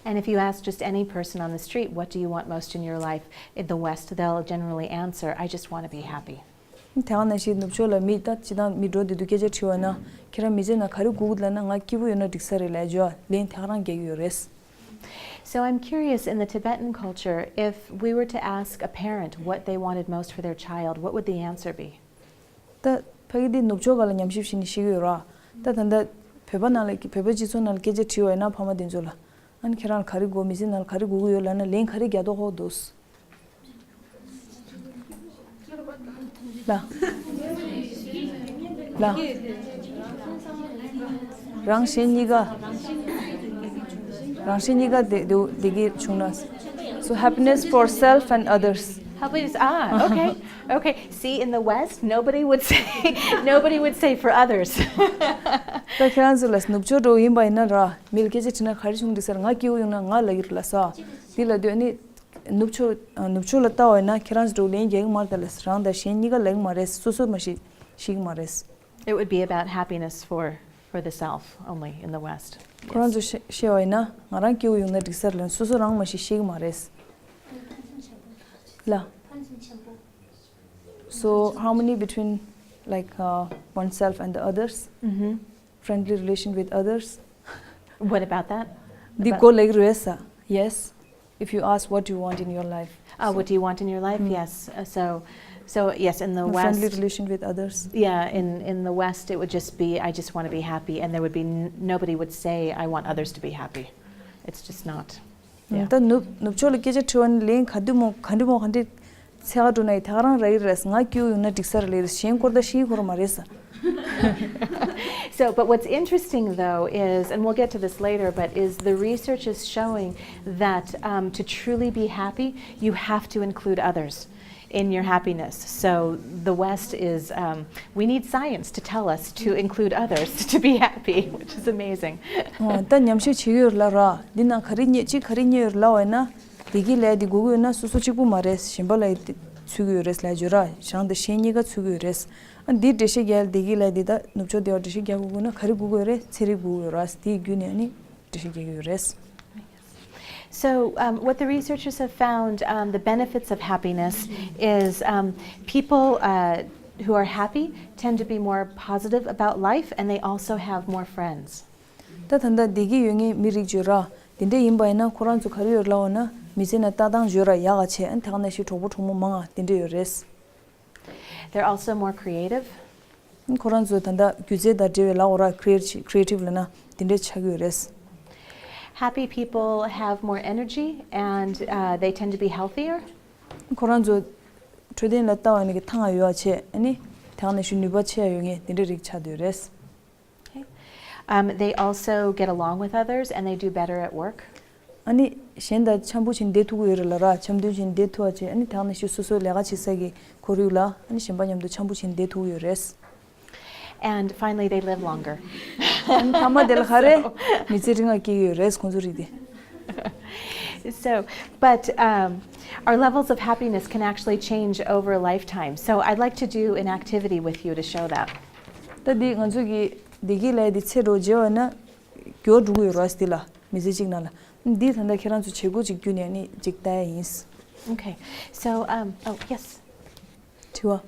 And if you ask just any person on the street, what do you want most in your life? In the West, they'll generally answer, I just want to be happy. དེ་ག་ནང་བཞིན་ནུབ་ཕྱོགས་ལ་མི་ད་སྤྱི་བཏང་མི་འགྲོ་དེ་དུས་སྐད་ཆ་དྲི་བ་ན་ཁྱེད་རང་མི་ཚེ་ནང་ག་རེ་དགོས་ལབ་ན་ང་སྐྱིད་པོ་ཡོད་ན་འགྲིག་ས་རེད་ལབ་ཡ་ལན་དེ་ག་རང་རྒྱག་གི་ཡོད་རེད། So I'm curious, in the Tibetan culture, if we were to ask a parent what they wanted most for their child, what would the answer be? ད་ཕ་གི་འདི་ནུབ་ཕྱོགས་ག་ལ་ཉམས་ཞིབ་བྱས་ནས་ཤེས་ཀྱི་ཡོད་ར། ད་ད་ལྟ་བོད་པ་ནང་ལ་བོད་པ་སྤྱི་ཚོགས་ནང་ལ་སྐད་ཆ་དྲི་བ་ཡིན་ན་ཕ་མ་དེ་ཚོ་ལ་ཨ་ནི་ཁྱེད་རང་ལ་ག་རེ་དགོས་མི་ཚེ་ནང་ལ་ག་རེ་དགོས་ཀྱི་ཡོད་ལབ་ན་ལན་ག་རེ་རྒྱག་མདོག་ཁ་པོ་འདུག་ལ། ལ། རང་གཞན་གཉིས་ཀ་རང་གཞན་གཉིས་ཀ་བདེ་བདེ་བདེ་སྐྱིད་བྱུང་ན། So happiness for self and others. Happiness, ah, okay. Okay. See, in the West, nobody would say, nobody would say for others. ད་ཁྱེད་རང་ཚོ་ལ་ནུབ་ཕྱོགས་འགྲོ་ཡིན་པ་ཡིན་ན་ར། མི་ལ་སྐད་ཆ་དྲིས་ན་ག་རེ་བྱུང་འདུག་ཟེར་ང་སྐྱིད་པོ་ཡོང་ན་ང་ལབ་ཀྱི་རེད་ལ་ས། འདི་ལ་དུས་ཨ་ནི། ནུབ་ཕྱོགས་ནུབ་ཕྱོགས་ལ་ལྟ་བ་ཡིན་ན་ཁྱེད་རང་ཚོ་ལན་རྒྱག་གི་མ་རེད་ད་ལ་རང་དང་གཞན་གཉིས་ཀ་ལབ་ཀྱི་མ་རེད། སོ་སོ་མ་ཤེས་ཤེས་ཀྱི་མ་རེད། It would be about happiness for, for the self only in the West. ཁོ་རང་ཚོ་ཤེས་པ་ཡིན་ན་ང་རང་སྐྱིད་པོ་ཡོང་ན་འགྲིག་ས་རེད་ལ་སོ་སོ་རང་མ་ཤེས་ཤེས་ཀྱི་མ་རེད། ལ། So harmony between like uh, oneself and the others. Mm-hmm. Friendly relation with others. What about that? འདི་གོ་ལེགས་རེད་ས། Yes. If you ask what do you want in your life. Ah, what do you want in your life? Yes. Uh, so, so yes, in the West. Friendly relation with others. Yeah, in in the West, it would just be, I just want to be happy, and there would be n- nobody would say, I want others to be happy. It's just not. Yeah. ད་ནུབ་ནུབ་ཕྱོགས་ལ་སྐད་ཆ་དྲི་བ་ནི་ལན་ག་དུས་མོ་ག་འདྲི་མོ་ག་འདྲི་ཚེ་ག་འགྲོ་ན་ཡི་ད་ག་རང་ར་ཡི་རེད། ང་སྐྱིད་པོ་ཡོང་ན་འགྲིག་ས་རེད་ལས་རེད། གཞན་སྐོར་ད་ཤི་ཁོ་ར་མ་རེད་ས། So, but what's interesting though is, and we'll get to this later, but is the research is showing that um, to truly be happy, you have to include others in your happiness. So the West is, um, we need science to tell us to include others to be happy, which is amazing. ད་ཉམས་ཞིབ་བྱེད་ཀྱི་ཡོད་ལ་ར། འདི་ནང་ག་རེ་རྙེད་ཅིག་ག་རེ་རྙེད་ཡོད་ལ་བ་ན། བདེ་སྐྱིད་ལས་དེ་དགོས་ཀྱི་ཡོད་ན་སོ་སོ་གཅིག་པུ་མ་རེད། གཞན་པ་ལ་ཡི་ཚུད་ཀྱི་ཡོད་རེད་ལ་བརྗོད་ར། རང་དང་གཞན་གཉིས་ཀ་ཚུད་ཀྱི་ཡོད་རེད། ཨ་འདི་འགྲེལ་བཤད་རྒྱག་ཡ་བདེ་སྐྱིད་ལས་དེ་ད་ནུབ་ཕྱོགས་དེ་བ་འགྲེལ་བཤད་རྒྱག་དགོས་ཀྱི་ན་ག་རེ་དགོས་ཀྱི་ཡོད་རེད། ཚན་རིག་དགོས་ཀྱི་ཡོད་ར། དེའི་བརྒྱུད་ནས་ཨ་ནི་འགྲེལ་བཤད་རྒྱག་གི་ཡོད་རེད། So, um, what the researchers have found, um, the benefits of happiness is um, people uh, who are happy tend to be more positive about life and they also have more friends. ད་ད་ལྟ་བདེ་སྐྱིད་ཡོད་མཁན་མི་རིགས་བརྗོད་ར། དེ་འདྲ་ཡིན་པ་ཡིན་ན་ཁོ་རང་ཚོ་ག་རེ་ཡོད་ལབ་ན་མི་ཚེ་ན་ལྟ་སྟངས་བརྗོད་ར་ཡག་ག་བྱས་ཨ་ནི་ད་ག་ནང་བཞིན་གྲོགས་པོ་གྲོགས་མོ་མང་ང་དེ་འདྲ་ཡོད་རེད། They're also more creative. ཁོ་རང་ཚོ་ད་ལྟ་སྒྱུ་རྩལ་དང་འབྲེལ་བའི་ལག་འོག་ར་creative, creative ལབ་ན་དེ་འདྲས་ཆགས་ཀྱི་ཡོད་རེད། Happy people have more energy and uh, they tend to be healthier. ཁོ་རང་ཚོ་འཕྲོད་བསྟེན་ལ་ལྟ་བ་ནི་གི་ཐང་ཡོད་པ་བྱས། ཨ་ནི་དེ་ནང་བཞིན་ནུས་པ་ཆེ་ཡོད་མཁན་དེ་འདྲས་རིགས་ཆགས་བསྡད་ཡོད་རེད། Okay. Um, they also get along with others and they do better at work. ཨ་ནི་གཞན་དང་འཆམ་པོ་བྱས་བསྡད་ཐུབ་ཀྱི་ཡོད་རེད་ལབ་ར། འཆམ་མཐུན་བྱས་བསྡད་ཐུབ་པ་བྱས། ཨ་ནི་དེ་ནང་བཞིན་སོ་སོའི་ལས་ཀ་བྱེད་ས་གི་ཁོར་ཡུག་ལ་ཨ་ནི་གཞན་པ་མཉམ་དུ་འཆམ་པོ་བྱས་བསྡད་ཐུབ་ཀྱི་ཡོད་རེད། And finally, they live longer. ཨ་ནི་མཐའ་མ་དེ་ལ་ག་རེ། མི་ཚེ་རིང་བ་སྐྱེལ་གྱི་ཡོད་རེད་ཁོང་ཚོ་རིགས་དེ། So, but um, our levels of happiness can actually change over a lifetime. So, I'd like to do an activity with you to show that. ད་འདི་ང་ཚོ་གི་བདེ་སྐྱིད་ལབ་ཡ་འདི་ཚེ་རབས་རྗེས་ལ་ན་མགྱོགས་འགྲོ་གི་ཡོད་རེད་ཟེར་ལ། མི་ཚེ་གཅིག་ནང་ལ། འདི་ད་ལྟ་ཁྱེད་རང་ཚོ་བྱེད་སྒོ་ཅིག་བརྒྱུད་ནས་ནི་ཅིག་ལྟ་ཡ་ཡིན། Okay. So, um, oh, yes. དྲི་བ།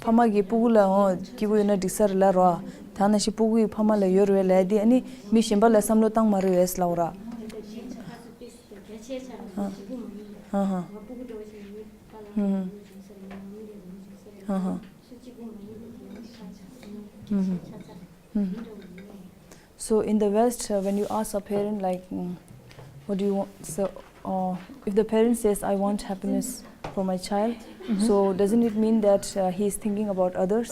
ཕ་མ་གིས་སྤུ་གུ་ལ་འོ་སྐྱིད་པོ་ཡོད་ན་འགྲིག་ས་རེད་ལབ་རོ། ད་ནང་བཞིན་སྤུ་གུ་ཡི་ཕ་མ་ལ་ཡོད་རེད་ལབ་ཡ་དེ་ཨ་ནི་མི་གཞན་པ་ལ་བསམ་བློ་བཏང་མ་རེད་ལབ་ར། ཧ་ཧ། ཧ་ཧ། So in the West, uh, when you ask a parent, like, mm, what do you want? So, uh, if the parent says, "I want happiness for my child," so doesn't it mean that uh, he is thinking about others?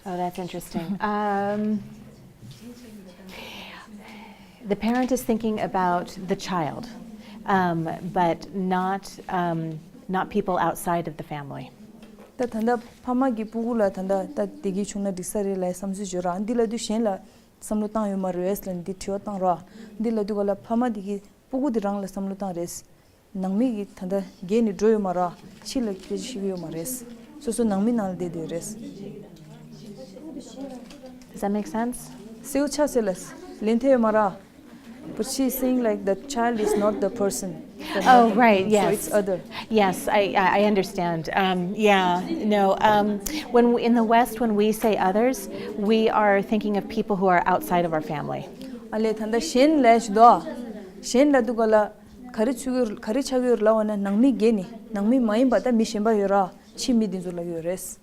Oh, that's interesting. Um, the parent is thinking about the child, um, but not um, not people outside of the family. ད་ད་ལྟ་ཕ་མ་གིས་སྤུ་གུ་ལ་ད་ལྟ་ད་བདེ་སྐྱིད་བྱུང་ན་འགྲིག་ས་རེད་ལབ་བསམ་ཚུལ་བརྗོད་ར། འདི་ལབ་དུས་གཞན་ལ་བསམ་བློ་བཏང་ཡོད་མ་རེད་ལབ་འདི་དྲི་བ་བཏང་ར། འདི་ལབ་དུས་ག་ལ་ཕ་མ་འདི་གིས་སྤུ་གུ་འདི་རང་ལ་བསམ་བློ་བཏང་རེད། ནང་མི་གིས་ད་ལྟ་རྒས་ནས་འགྲོ་ཡོད་མ་ར། ཕྱི་ལ་སྐད་ཆ་བཤད་ཀྱི་ཡོད་མ་རེད། སོ་སོ་ནང་མི་ནང་ལ་བསྡད་བསྡད་རེད། Does that make sense? སེའུ་ཆ་ཟེར་ལ་ལེན་ཐེ་ཡོད་མ་ར། But she's saying like the child is not the person. The Oh, mother. Right, So yes. It's other. Yes, I, I I understand. Um, yeah, no. Um, when we, in the West, when we say others, we are thinking of people who are outside of our family. ཨ་ལས་ད་ལྟ་གཞན་ལས་ཞུ་དོ། གཞན་ལ་དུ་ག་ལ་ག་རེ་ཆུ་གི་ག་རེ་ཆགས་ཡོད་ལབ་པ་ན་ནང་མི་རྒས་ནི་ནང་མི་མ་ཡིན་པ་ད་མི་གཞན་པ་ཡོད་ར། ཕྱི་མི་འདི་ཚོ་ལ་ཡོད་རེད།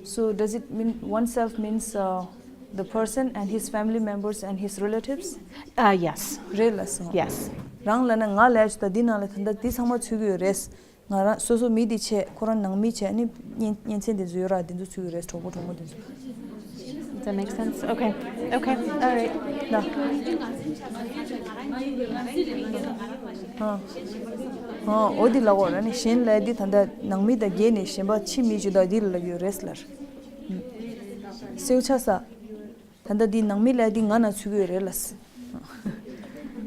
So does it mean oneself means uh, the person and his family members and his relatives? Uh, yes. རེད་ལ་སོ། Yes. རང་ལ་ན་ང་ལས་ད་འདི་ནང་ལ་ད་ལྟ་འདི་ཚང་མ་ཚུད་ཀྱི་ཡོད་རེད། ང་རང་སོ་སོ་མི་འདི་བྱས་ཁོ་རང་ནང་མི་བྱས་ནི་གཉེན་གཉེན་ཚན་འདི་ཚོ་ཡོད་ར། འདི་ཚོ་ཚུད་ཀྱི་རེད། གྲོགས་པོ་གྲོགས་མོ་འདི་ཚོ། Does that make sense? Okay. Okay. All right. ད། ཨ། ཨ། འོ་འདི་ལ་འོ་ར་ནི་གཞན་ལ་འདི་ད་ལྟ་ནང་མི་དང་རྒས་ནས་གཞན་པ་ཕྱི་མི་ཞུ་དག་འདི་ལ་ལབ་ཡོད་རེད་ལར། སེའུ་ཆ་ས། ད་ལྟ་འདི་ནང་མི་ལ་འདི་ང་ན་ཚུད་ཀྱི་ཡོད་རེད་ལ།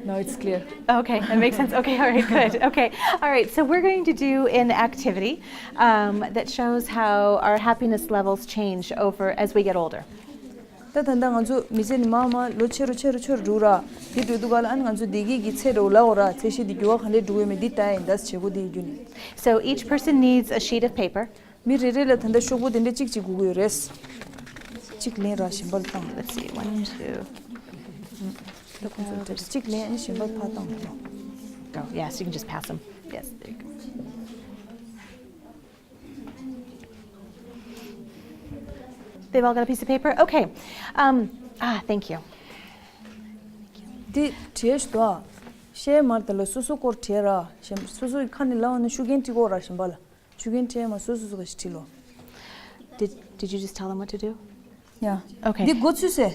Now it's clear. Okay, that makes sense. Okay, all right, good. Okay, all right. So we're going to do an activity um, that shows how our happiness levels change over as we get older. ད་ད་ལྟ་ང་ཚོ་མི་ཚེ་ནི་མ་མ་ལོ་ཆེ་རུ་ཆེ་རུ་ཆེ་རུ་འགྲོ་ར། དེ་འགྲོ་དུས་ག་ལ་ཨ་ནི་ང་ཚོ་བདེ་སྐྱིད་ཀྱི་ཚད་འགྲོ་ལ་འོ་ར། ཚད་གཞི་འདི་འགྱུར་བ་ག་འདྲས་འགྲོ་གི་ཡོད་མེད་འདི་ལྟ་ཡིན་ད་བྱེད་སྒོ་འདི་ཡིན་རྒྱུ་ནི། So each person needs a sheet of paper. མི་རེ་རེ་ལ་ད་ལྟ་ཤོག་བུ་དེ་འདྲ་གཅིག་གཅིག་དགོས་ཀྱི་ཡོད་རེད། གཅིག་ལེན་ར་གཞན་པ་ལ་བཏང་། Let's see, one, two. Look over. གཅིག་ལེན་ཨ་ནི་གཞན་པ་ལ་ཕར་བཏང་། Oh, yes, you can just pass them. Yes, there you go. They've all got a piece of paper? Okay. Um, ah, thank you. འདི་བྲིས་ཞུ་དོ། ཤེས་མར་དེ་ལ་སོ་སོ་སྐོར་བྲིས་ར། གཞན་སོ་སོའི་ཁ་ནས་ལབ་ན་ཤུགས་རྐྱེན་སྤྲད་དགོས་ར་གཞན་པ་ལ། ཤུགས་རྐྱེན་སྤྲད་མ་སོ་སོ་སོ་ག་ཞིག་བྲིས་ལོ། Did, did you just tell them what to do? Yeah. Okay. འདི་འགོ་ཚུགས་སེ།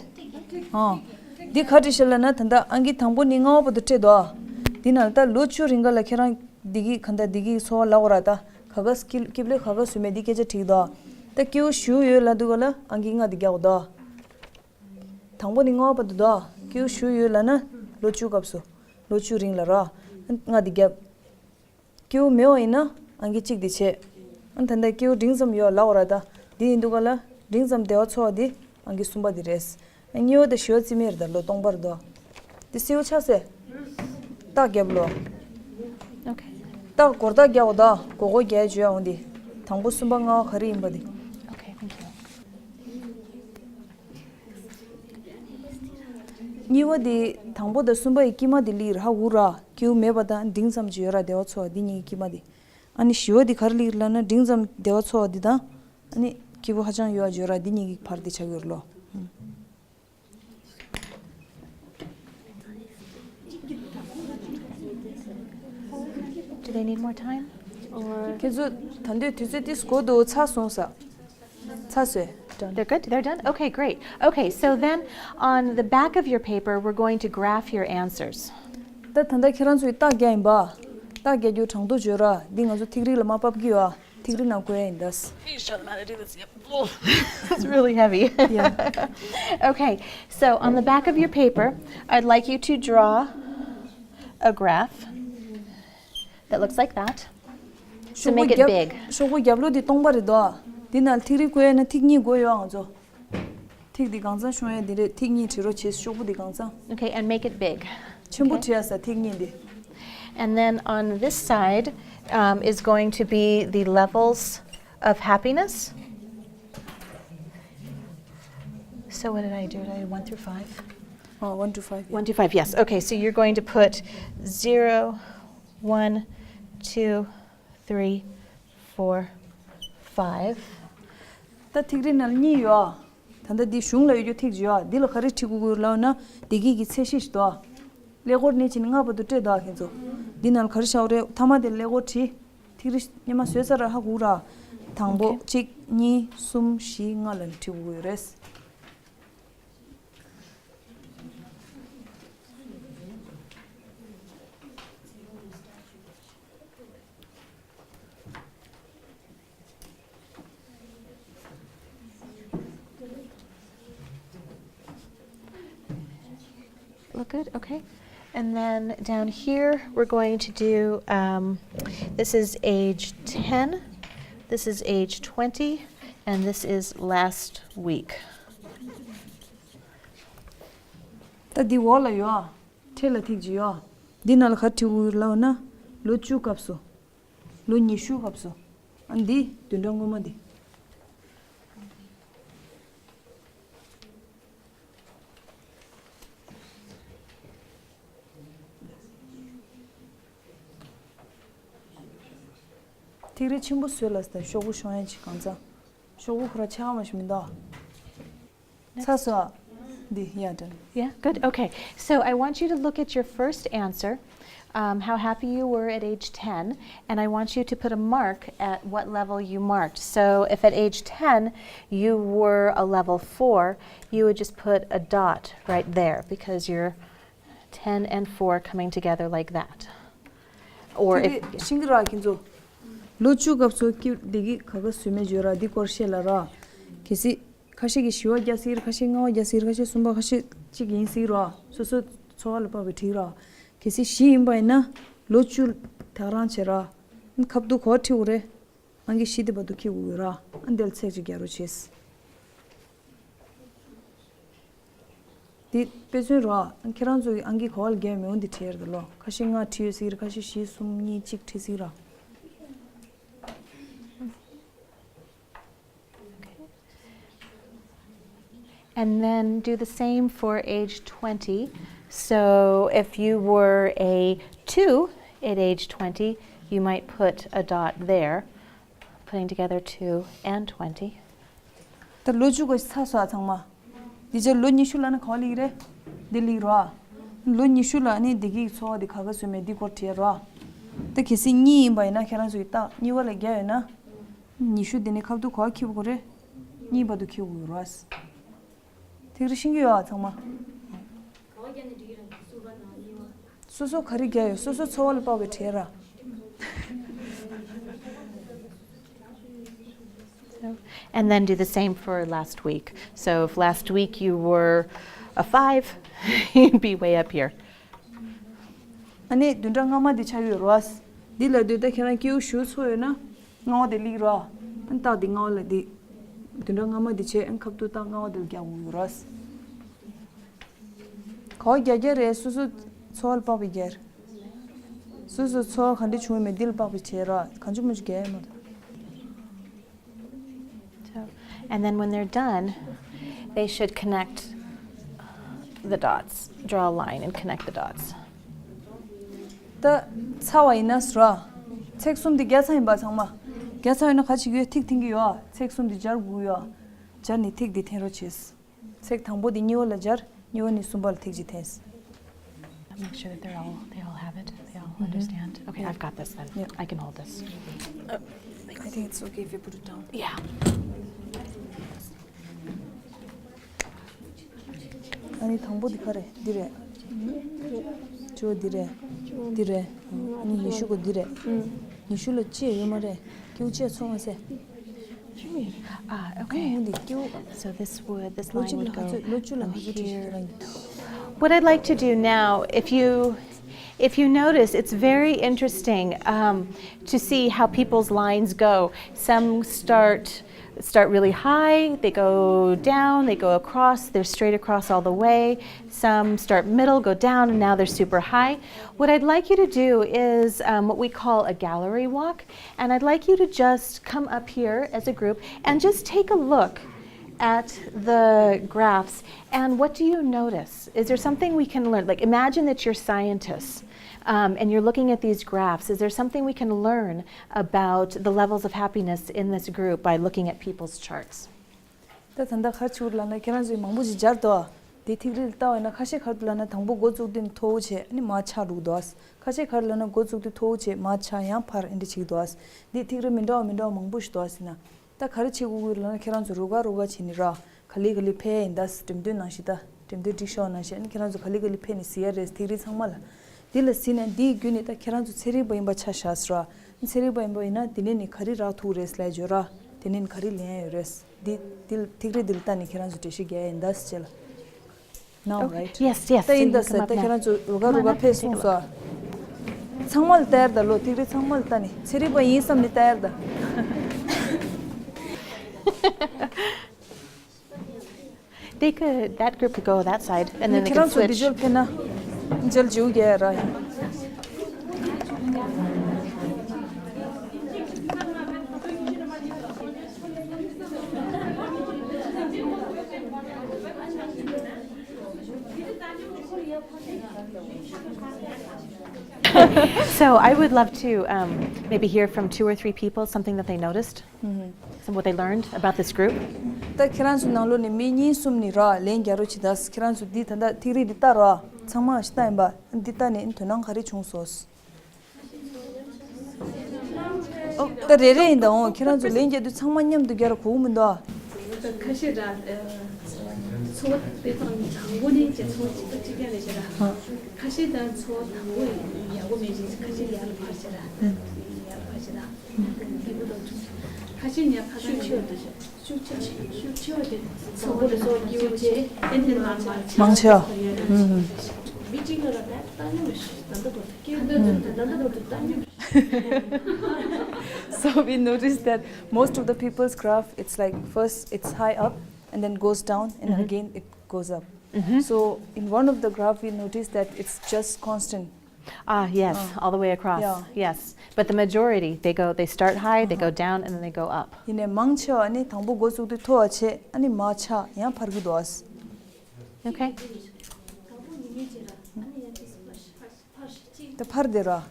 ཨ། འདི་ག་བྲིས་ཤག་ལབ་ན་ད་ལྟ་ཨང་ཀི་དང་པོ་ནས་ལྔ་པ་བར་དུ་སྤྲད་དོ། འདི་ནང་ད་ལོ་བཅུ་རིང་ག་ལ་ཁྱེད་རང་འདི་གི་ག་འདྲ་འདི་གི་འཚོ་བ་ལབ་དགོས་ར་ད། ག་ག་སྐྱིབ་སྐྱིབ་ལོས་ག་ག་བཟོས་མེད་འདི་སྐད་ཆ་དྲིས་དོ། ད་སྐྱིད་པོ་ཞེ་པོ་ཡོད་ལབ་དུས་ག་ལ་ཨང་ཀི་ལྔ་འདི་རྒྱག་དགོས་དོ། དང་པོ་ནས་ལྔ་པ་བར་དུ་དོ། སྐྱིད་པོ་ཞེ་པོ་ཡོད་ལབ་ན་ལོ་བཅུ་སྐབས་སུ། ལོ་བཅུ་རིང་ལ་ར། ལྔ་འདི་རྒྱབ། སྐྱིད་པོ་མེད་པ་ཡིན་ན་ཨང་ཀི་གཅིག་འདི་བྱས། ཨ་ད་ལྟ་སྐྱིད་པོ་འབྲིང་ཙམ་ཡོད་ལབ་དགོས་ར་ད། འདི་ཡིན་དུས་ག་ལ་འབྲིང་ཙམ་བདེ་བ་འཚོ་བ་འདི་ ཨང་ཀི་གསུམ་པ་འདི་རེད། གཉིས་པ་དེ་བཞི་བ་རྩིས་མེད་རེད་ད། ལོ་སྟོང་པ་རེད་དོ། དེ་སེའུ་ཆགས་སེ། རྟགས་རྒྱབ་ལོ། Okay. རྟགས་སྒོར་རྟགས་རྒྱག་འོ་ད། སྒོར་སྒོར་རྒྱག་བརྗོད་འོང་འདི། དང་པོ་གསུམ་པ་ལྔ་བ་ག་རེ་ཡིན་པ་འདི། Okay, thank you. གཉིས་པ་འདི་དང་པོ་དང་གསུམ་པ་ཡི་དཀྱིལ་མ་འདི་ལིར་ཧ་འུ་ར། སྐྱེའུ་མེད་པ་དང་འབྲིང་ཙམ་ཅིག་ཡོད་ར་བདེ་བ་འཚོ་བ་འདི་གཉིས་ཀྱི་དཀྱིལ་མ་འདི། ཨ་ནི་བཞི་བ་འདི་ག་རེ་ལིར་ལབ་ན་འབྲིང་ཙམ་བདེ་བ་འཚོ་བ་འདི་དང་། ཨ་ནི་སྐྱིད་པོ་ཧ་ཅང་ཡོད་ཨ་བརྗོད་ར་འདི་གཉིས་ཀྱི་བར་དེ་ཆགས་ཡོད་རེད་ལོ། Do they need more time? Or ཁྱེད་ཚོ་ད་འདོད་དུས་ཚོད་ཏིས་གོ་འདུག་ཚར་སོང་ས། ཚར་སོས། Done. They're good? They're done? Okay, great. Okay, so then on the back of your paper, we're going to graph your answers. ད་ད་ལྟ་ཁྱེད་རང་ཚོའི་རྟགས་རྒྱག་ཡིན་པ། རྟགས་རྒྱག་རྒྱུ་གྲངས་ཐོ་བརྗོད་ར་འདི་ང་ཚོ་ཐིག་རིས་ལ་མ་ཕབ་ཀྱི་ཡོད་ཨ། ཐིག་རིས་ནང་བཀོད་ཡ་ཡིན་ད། It's really heavy. Yeah. Okay, so on the back of your paper, I'd like you to draw a graph that looks like that. To make it big. ཤོག་བུ་རྒྱབ་ལོགས་འདི་སྟོང་པ་རེད་དོ། འདི་ནང་ཐིག་རིས་བཀོད་ཡ་ན་ཐིག་གཉིས་དགོས་ཡོད་ང་ཚོ། ཐིག་འདི་གང་ཚང་ཤོང་ཡ་འདི་རེད། ཐིག་གཉིས་བྲི་རོགས་བྱེད། ཤོག་བུ་འདི་གང་ཚང་། Okay, and make it big. ཆེན་པོ་བྲི་ཡ་ས་ཐིག་གཉིས་འདི། And then on this side, um, is going to be the levels of happiness. So what did I do? Did I do one through five? Oh, one to five, yeah. One to five, yes. Okay, so you're going to put zero, one, two, three, four, five. ད་ཐིག་རིས་ནང་གཉིས་ཡོད་ཨ། ད་ལྟ་འདི་གཞུང་ལ་ཡོད་རྒྱུ་ཐིག་ཅིག་ཡོད་ཨ། འདི་ལ་ག་རེ་བྲི་དགོས་ཀྱི་ཡོད་ལབ་ན་བདེ་སྐྱིད་ཀྱི་ཚད་གཞི་ཞིག་འདུག་ཨ། ཀླད་ཀོར་ནས་བྱས་ནས་ལྔ་བར་དུ་སྤྲད་འདུག་ཨ་ཁྱེད་ཚོ། འདི་ནང་ལ་ག་རེ་བཞག་རེད། མཐའ་མ་དེ་ཀླད་ཀོར་བྲིས། ཐིག་རིས་སྔོན་མ་བཟོས་ཚར་ར་ཧ་གོ་ར། དང་པོ་Okay. གཅིག་གཉིས་གསུམ་བཞི་ལྔ་ལ་བྲི་དགོས་ཀྱི་ཡོད་རེད། Look good? Okay. And then down here, we're going to do, um, this is age ten, this is age twenty, and this is last week. ད་འདི་འོག་ལ་ཡོད་ཨ། འཕྲེད་ལ་ཐིག་ཅིག་ཡོད་ཨ། འདི་ནང་ལ་ག་བྲིས་ཡོད་ལབ་ན། ལོ་བཅུ་སྐབས་སུ། ལོ་ཉི་ཤུ་སྐབས་སུ། ཨ་འདི་བདུན་ཕྲག་སྔོན་མ་འདི། ཐིག་རིས་ཆེན་པོ་བཟོས་ལ་ཟེར། ཤོག་བུ་ཤོང་ཡ་ཅིག་གང་ཚ། ཤོག་བུ་ཁོ་ར་ཆགས་མ་ཞིག་མི་འདུག་ཚ་སོ། འདི་ཡ་དྲན། Yeah, good. Okay. So I want you to look at your first answer, um, how happy you were at age ten, and I want you to put a mark at what level you marked. So if at age ten you were a level four, you would just put a dot right there because you're ten and four coming together like that. Or if དེ་ཤིང་གི་ར་ཁྱེད་ཚོ། ལོ་བཅུ་སྐབས་སུ་ཀི་འདི་གི་ག་ག་སུ་མེ་བརྗོད་ར་འདི་སྐོར་བཤད་ལ་ར། གལ་སྲིད་ཁ་ཤས་ཀྱིས་བཞི་བ་རྒྱག་སྲིད་ར། ཁ་ཤས་ལྔ་བ་རྒྱག་སྲིད་ར། ཁ་ཤས་གསུམ་པ། ཁ་ཤས་གཅིག་ཡིན་སྲིད་ར། སོ་སོ་འཚོ་བ་ལ་དཔག་པའི་བྲིས་ར། གལ་སྲིད་བཞི་ཡིན་པ་ཡིན་ན་ལོ་བཅུ་དག་རང་བྱེད་ར། ཁ་བསྡུ་གོ་བྲིས་འོ་རེད། ཨང་ཀི་བཞི་དེ་བར་དུ་ཁྱེར་དགོས་ཀྱི་ར། ཨ་འདིར་ཚེག་ཅིག་རྒྱག་རོགས་བྱེད། འདི་དཔེ་མཚོན་རོ། ཁྱེད་རང་ཚོ་གི་ཨང་ཀི་ག་བ་ལ་རྒྱག་མི་འོང་འདི་བྲིས་ཡར་དུ་ལོ། ཁ་ཤས་ལྔ་བྲིས་ཡོད་སྲིད་ར། ཁ་ཤས་བཞི་གསུམ་གཉིས་གཅིག་བྲིས་སྲིད་ར། And then do the same for age twenty. So if you were a two at age twenty, you might put a dot there, putting together two and twenty. ད་ལོ་བཅུ་གོ་ཚ་སོ་ཨ་ཚང་མ། འདི་ཅག་ལོ་ཉི་ཤུ་ལ་ནི་ག་བ་ལིག་རེད། འདི་ལིག་རོ་ཨ། ལོ་ཉི་ཤུ་ལ་ནི་འདི་གི་འཚོ་བ་འདི་ག་ག་བཟོས་མེད་འདི་སྐོར་བྲིས་རོ་ཨ། ད་གལ་སྲིད་གཉིས་ཡིན་པ་ཡིན་ན་ཁྱེད་རང་ཚོ་ཡི་རྟགས་གཉིས་པ་ལ་བརྒྱབ་ཡོད་ན། ཉི་ཤུ་འདི་ནི་ཁ་བསྡུ་ག་བ་ཁྱེར་དགོས་རེད། གཉིས་བར་དུ་ཁྱེར་དགོས་རོ་ཨ། ཐིག་རིས་ཤེས་ཀྱི་ཡོད་ཨ་ཚང་མ། སོ་སོ་ག་རེ་རྒྱག་ཡོད། སོ་སོ་འཚོ་བ་ལ་དཔག་པའི་གྲས་ར། And then do the same for last week. So if last week you were a five, you'd be way up here. ཨ་ནི་བདུན་ཕྲག་སྔ་མ་འདི་ཆགས་ཡོད་རོ། འདི་ལ་དུས་ད་ཁྱེད་རང་སྐྱེའུ་ཞུ་ཚོ་ཡོད་ན། ལྔ་བ་དེ་ལིག་རོ། ཨ་ནི་རྟགས་འདི་ལྔ་བ་ལ་འདི། བདུན་ཕྲག་སྔ་མ་འདི་བྱས་ཨ་ནི་ཁ་བཏུད་བཏང་། ལྔ་པ་འདི་ལ་རྒྱག་དགོས་ཀྱི་ཡོད་རེད། ག་པར་རྒྱག་རྒྱག་རེད། སོ་སོ་ཚོར་བ་ལ་དཔག་པའི་རྒྱག་རེད། སོ་སོ་ཚོར་བ་ག་འདྲ་བྱུང་ཡོད་མེད་འདི་ལ་དཔག་པའི་བྱས་ར། གང་བྱུང་མང་བྱུང་རྒྱག་ཡ་མ་གཏོགས། So, and then when they're done, they should connect the dots. Draw a line and connect the dots. ད་ཚར་བ་ཡིན་ན་ཟེར་ར། ཚེག་གསུམ་འདི་བརྒྱབ་ཚར་ཡིན་པ་ཚང་མ། བརྒྱབ་ཚར་ཡོད་ན་ག་རེ་བྱེད་ཀྱི་ཡོད། ཐིག་འཐེན་གྱི་ཡོད་ཨ། ཚེག་གསུམ་འདི་སྦྱར་དགོས་ཀྱི་ཡོད་ཨ། སྦྱར་ནས་ཐིག་འདི་འཐེན་རོགས་བྱེད། ཚེག་དང་པོ་འདི་གཉིས་པ་ལ་སྦྱར། གཉིས་པ་ནས་གསུམ་པ་ལ་ཐིག་གཅིག་འཐེན། Make sure that they're all, they all have it, they all understand. Okay, I've got this then. Yeah. I can hold this. I think it's okay if you put it down. Yeah. ཨ་ནི་དང་པོ་འདི་ག་རེ་རེད། འདི་རེད། བཅུ་པ་འདི་རེད། འདི་རེད། ཨ་ནི་ཉི་ཤུ་པ་འདི་རེད། ཉི་ཤུ་ལ་ཅི་ཡོད་མ་རེད། ཀེའུ་ཅི་ཚོར་མ་ཟེར། Ah, okay. འདི་ཀེའུ། So this would, this ལོ་line གཅིག་would ལ་ཧ་go ཚོད། ལོ་བཅུ་ལ་from ཧ་ཚོད་ཁྲི་here. ཤི་རང་གི། What I'd like to do now, if you, if you notice, it's very interesting, um, to see how people's lines go. Some start, start really high, they go down, they go across, they're straight across all the way. Some start middle, go down, and now they're super high. What I'd like you to do is, um, what we call a gallery walk. And I'd like you to just come up here as a group and just take a look at the graphs. And what do you notice? Is there something we can learn? Like, imagine that you're scientists, um, and you're looking at these graphs. Is there something we can learn about the levels of happiness in this group by looking at people's charts? ད་ད་ལྟ་ག་རེ་བྱེད་དགོས་ལབ་ན། ཁྱེད་རང་ཚོས་མང་པོ་ཞིག་སྦྱར་འདུག་ཨ། དེ་ཐིག་རིས་ལ་ལྟ་བ་ཡིན་ན་ཁ་ཤས་ག་རེ་འདུག་ལབ་ན། དང་པོ་འགོ་བཙུགས་དུས་མཐོ་བོ་བྱས་ཨ་ནི་མར་ཆག་འགྲོ་གི་འདུག་ཨ། ཁ་ཤས་ག་རེ་ལབ་ན་འགོ་བཙུགས་དུས་མཐོ་བོ་བྱས་མར་ཆག་ཡང་འཕར་ཨེ་འདྲ་བྱེད་ཀྱི་འདུག་ཨ། འདི་ཐིག་རིས་མི་འདྲ་བ་མི་འདྲ་བ་མང་པོ་ཞིག་འདུག་ཨ། ཟེར་ན། ད་ག་རེ་བྱེད་དགོས་ཀྱི་ལབ་ན། ཁྱེད་རང་ཚོ་རུ་ཁག་རུ་ཁག་བྱས་ནས་ར། ག་ལེ་ག་ལེ་ཕེབས་ཡ་ཡིན་ད། འགྲེམས་སྟོན་ནང་བཞིན་ད། འགྲེམས་སྟོན་སྒྲིག་ཤོག་ནང་བཞིན་ཨ་ནི་ཁྱེད་རང་ཚོ་ག་ལེ་ག་ལེ་ཕེབས་ནས་གཟིགས་ཡ་རེད། ཐིག་རིས་ཚང་མ་ལ། འདི་ལ་གཟིགས་ནས་འདི་བརྒྱུད་ནས་ད་ཁྱེད་རང་ཚོ་ཚན་རིག་པ་ཡིན་པ་ཆ་བཞག་ཟེར་ར། ཚན་རིག་པ་ཡིན་པ་ཡིན་ན་དེ་ནས་ནི་ག་རེ་རག་ཐུབ་རེད་ལབ་བརྗོད་ར། དེ་ནས་ནི་ག་རེ་ལེན་ཡ་ཡོད་རེད། འདི་འདི་ཐིག་རིས་འདི་ལ་ལྟ་ནས་ཁྱེད་རང་ཚོ་འགྲེལ་བཤད་རྒྱག་ཡ་ཡིན་ད་ཟེར་བྱས་ལ། Now, okay. Right? Yes, yes. ད་so ཡིན་ད་ཟེར། ད་ཁྱེད་རང་ཚོ་རུ་ཁག་རུ་ཁག་ཕེབས་སོང་ཟེར། ཚང་མ་ལ་ལྟ་ཡ་རེད་ད། ལོ་ཐིག་རིས་ཚང་མ་ལ་ལྟ་ནས་ཚན་རིག་པ་ཡིན་བསམ་ནས་ལྟ་ཡ་རེད་ད། They could, that group could go that side, and then they ཁྱེད་could རང་ཚོ་འདི་switch. འཇོལ་ཕེབས་ན་འཇལ་འཇུག་རྒྱག་ཡ་ར་ཡིན། So I would love to, um, maybe hear from two or three people something that they noticed. So what they learned about this group. ད་ཁྱེད་རང་ཚོའི་ནང་ལོགས་ནས་མི་གཉིས་གསུམ་ནས་ར་ལན་རྒྱག་རོགས་བྱེད་ད། ཁྱེད་རང་ཚོ་འདི་ད་ལྟ་ཐིག་རིས་འདི་ལྟ་ར། ཚང་མ་ཞིག་ལྟ་ཡིན་པ། འདི་ལྟ་ནས་དོ་སྣང་ག་རེ་བྱུང་སོང་། ད་རེ་རེ་ཡིན་ད། འོ་ཁྱེད་རང་ཚོ་ལན་རྒྱག་དུས་ཚང་མ་མཉམ་དུ་རྒྱག་ར་གོ་གི་མི་འདུག་ཨ། ཁ་ཤས་ར། ཚོ་བ་དེ་དང་དང་པོ་ནས་ཀྱི་ཚོ་གཅིག་པ་གཅིག་རྐྱང་རེད་ཤག་ར། ཁ་ཤས་ད་ཚོ་བ་དང་པོ་ཡག་པོ་མེད་ཅིང་ཁ་ཤས་ཡར་འཕར་ཤག་ར། ཡར་འཕར་ཤག་ར། ཁ་ཤས་ཉ་ཕ་ཤུགས་ཆེ་བ་དང་ཤུགས་ཆེ་ཤུགས་ཆེ་བ་དེ་ཚོ་བ་དེ་ཚོ་སྐྱིད་པོ་བྱས་ཏན་ཏན་མང་ཆེ་མང་ཆེ་བ། མི་གཅིག་ལ་ར་ད་ལྟ་ཉོ་མི་ཤེས། ད་ལྟ་བར་དུ་སྐྱེ་བ་ད་ལྟ་བར་དུ་ལྟ་ཉོ་མི་ཤེས། So we noticed that most of the people's graph, it's like first it's high up and then goes down and again it goes up. So in one of the graph we noticed that it's just constant. Ah, yes, all the way across. Yeah. Yes. But the majority, they go, they start high, they go down, and then they go up. ཡིན་ནའི་མང་ཆེ་བ་ནི་དང་པོ་འགོ་བཙུགས་དུས་མཐོ་བ་བྱས་ཨ་ནི་མར་ཆག་ཡང་འཕར་གི་འདུག་ཨ། Okay. ད་འཕར་དེ་ར།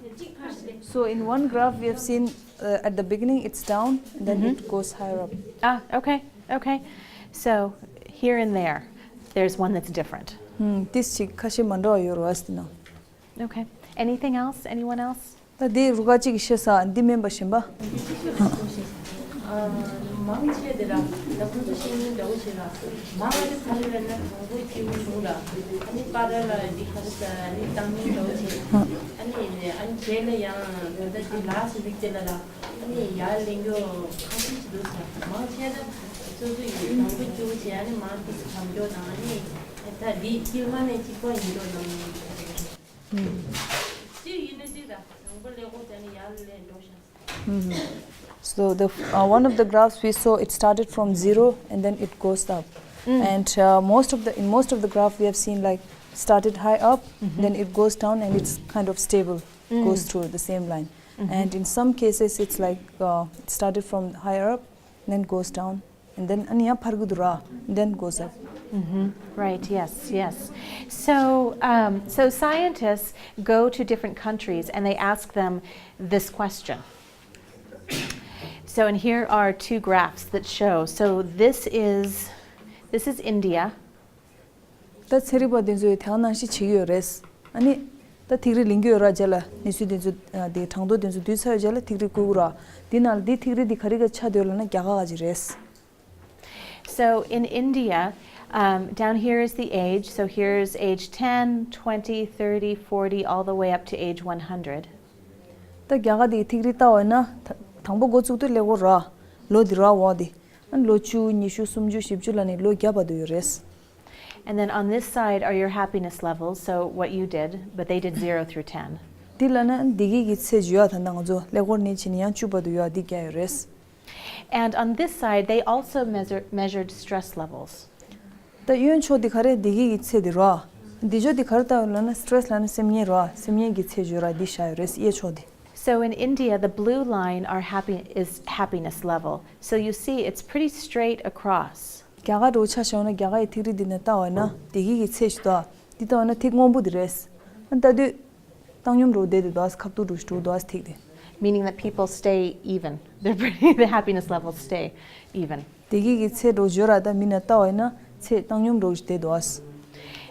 So in one graph we have seen, uh, at the beginning it's down and then it goes higher up. Ah, okay, okay. So here and there, there's one that's different. ཧུམ། ཏིས་ཅིག་ཁ་ཤས་མ་འདྲ་བ་ཡོད་རེད་བ་ཟེར་ན། Okay. Anything else? Anyone else? ད་འདི་རུ་ཁག་གཅིག་གིས་ཤེས་ས། འདི་མིན་པ་གཞན་པ། མང་ཆེ་དེ་ར་ད་ཁོང་ཚོ་ཤེས་ཉེན་འདྲ་བོ་བྱེད་ར། མང་ཆེ་ཚ་ལེ་ར་ན་དང་པོ་སྐྱེ་བོ་བྱུང་ར། ཨ་ནི་པ་ར་ལ་འདི་ག་རེ་ཟ། ཨ་ནི་བཏང་སྙོམས་འདྲ་བོ་བྱེད། ཨ་ནི་ཨ་ནི་རྗེས་ལ་ཡང་ད་ལྟ་འདི་ལགས་སུ་འདི་བྱེད་ལ་ར། ཨ་ནི་ཡར་ལེན་རྒྱུ་ཁ་ཤས་ཅིག་འདུག་ས། མང་ཆེ་ད་སོ་སོ་ཡི་དང་པོ་སྐྱེ་བོ་བྱེད། ཨ་ནི་མང་དེ་ཚོ་དམ་འཇོག་དང་། ཨ་ནི་ད་འདི་དཀྱིལ་མ་ནས་གཅིག་པ་ཡིན་འགྲོ་དང་། གཅིག་ཡིན་ན་གཅིག་ད་དང་པོ་ལས་འགོ་བྱས་ནས་ཡར་ལེན་འགྲོ་ཤག So the uh, one of the graphs we saw, it started from zero and then it goes up. And uh, most of the in most of the graph we have seen, like, started high up, then it goes down and it's kind of stable, goes through the same line. And in some cases it's like uh, it started from higher up, then goes down, and then ཨ་ནི་ཡང་འཕར་གི་འདུག་ར། Then goes up. Right, yes, yes. So, um, so scientists go to different countries and they ask them this question. So, and here are two graphs that show. So, this is this is India. ད་ཚན་རིག་པ་དེ་ཚོས་དེ་ག་ནང་བཞིན་བྱེད་ཀྱི་ཡོད་རེད། ཨ་ནི་ད་ཐིག་རིས་ལེན་གྱི་ཡོད་ར། རྗེས་ལ་གནས་ཚུལ་དེ་ཚོ་དེ་གྲངས་ཐོ་དེ་ཚོ་བསྡུས་ཚར་བའི་རྗེས་ལ་ཐིག་རིས་བཀོད་ཀྱི་ར། འདི་ནང་ལ་འདི་ཐིག་རིས་འདི་ག་རེ་ག་ཆགས་བསྡད་ཡོད་ལབ་ན་རྒྱ་གར་ག་ཅིག་རེད། So in India, um, down here is the age. So here's age ten, twenty, thirty, forty, all the way up to age one hundred. ད་རྒྱ་གར་དེའི་ཐིག་རིས་ལྟ་བ་ཡིན་ན་ད་དང་པོ་འགོ་བཙུགས་དུས་ཀླད་ཀོར་ར། ལོ་འདི་ར་འོག་འདི། ཨ་ནི་ལོ་བཅུ། ཉི་ཤུ། སུམ་ཅུ། བཞི་བཅུ་ལ་ནི་ལོ་བརྒྱ་བར་དུ་ཡོད་རེད། And then on this side are your happiness levels, so what you did, but they did zero through ten. འདི་ལ་ན་བདེ་སྐྱིད་ཀྱི་ཚད་ཅིག་ཡོད། ད་ལྟ་ང་ཚོ་ཀླད་ཀོར་ནས་བྱས་ནས་ཡང་བཅུ་བར་དུ་ཡོད། འདི་རྒྱག་ཡོད་རེད། And on this side, they also measure, measured stress levels. ད་གཡོན་ཕྱོགས་འདི་ག་རེ། བདེ་སྐྱིད་ཀྱི་ཚད་འདི་ར། འདི་ཕྱོགས་འདི་ག་རེ་ལྟ་ཡོད་ལབ་ན་སི་ཊེ་རེ་སི་ལབ་ན་སེམས་ངལ་ར། སེམས་ངལ་གྱི་ཚད་ཅིག་ཡོད་ར། འདི་བཞག་ཡོད་རེད། གཡས་ཕྱོགས་འདི། So in India, the blue line are happy, is happiness level. So you see, it's pretty straight across. རྒྱ་གར་འདྲ་བོ་ཆ་བཞག་ན་རྒྱ་གར་གྱི་ཐིག་རིས་འདི་ནས་ལྟ་བ་ན་བདེ་སྐྱིད་ཀྱི་ཚད་ཅིག་འདུག་འདི་ལྟ་བ་ན་ཐིག་སྔོན་པོ་འདི་རེད། ཨ་ལྟ་དུས་བཏང་སྙོམས་འདྲ་བོ་བསྡད་དེ་འདུག་ཁ་ཐུག་འདྲ་བོ་ཞིག་འགྲོ་འདུག་ཐིག་འདི། Meaning that people stay even. They're pretty, the happiness levels stay even. བདེ་སྐྱིད་ཀྱི་ཚད་འདྲ་བོ་ཅིག་ཡོད་ར། ད་མི་ནས་ལྟ་བ་ཡིན་ན་ཚད་བཏང་སྙོམས་འདྲ་བོ་ཞིག་བསྡད་འདུག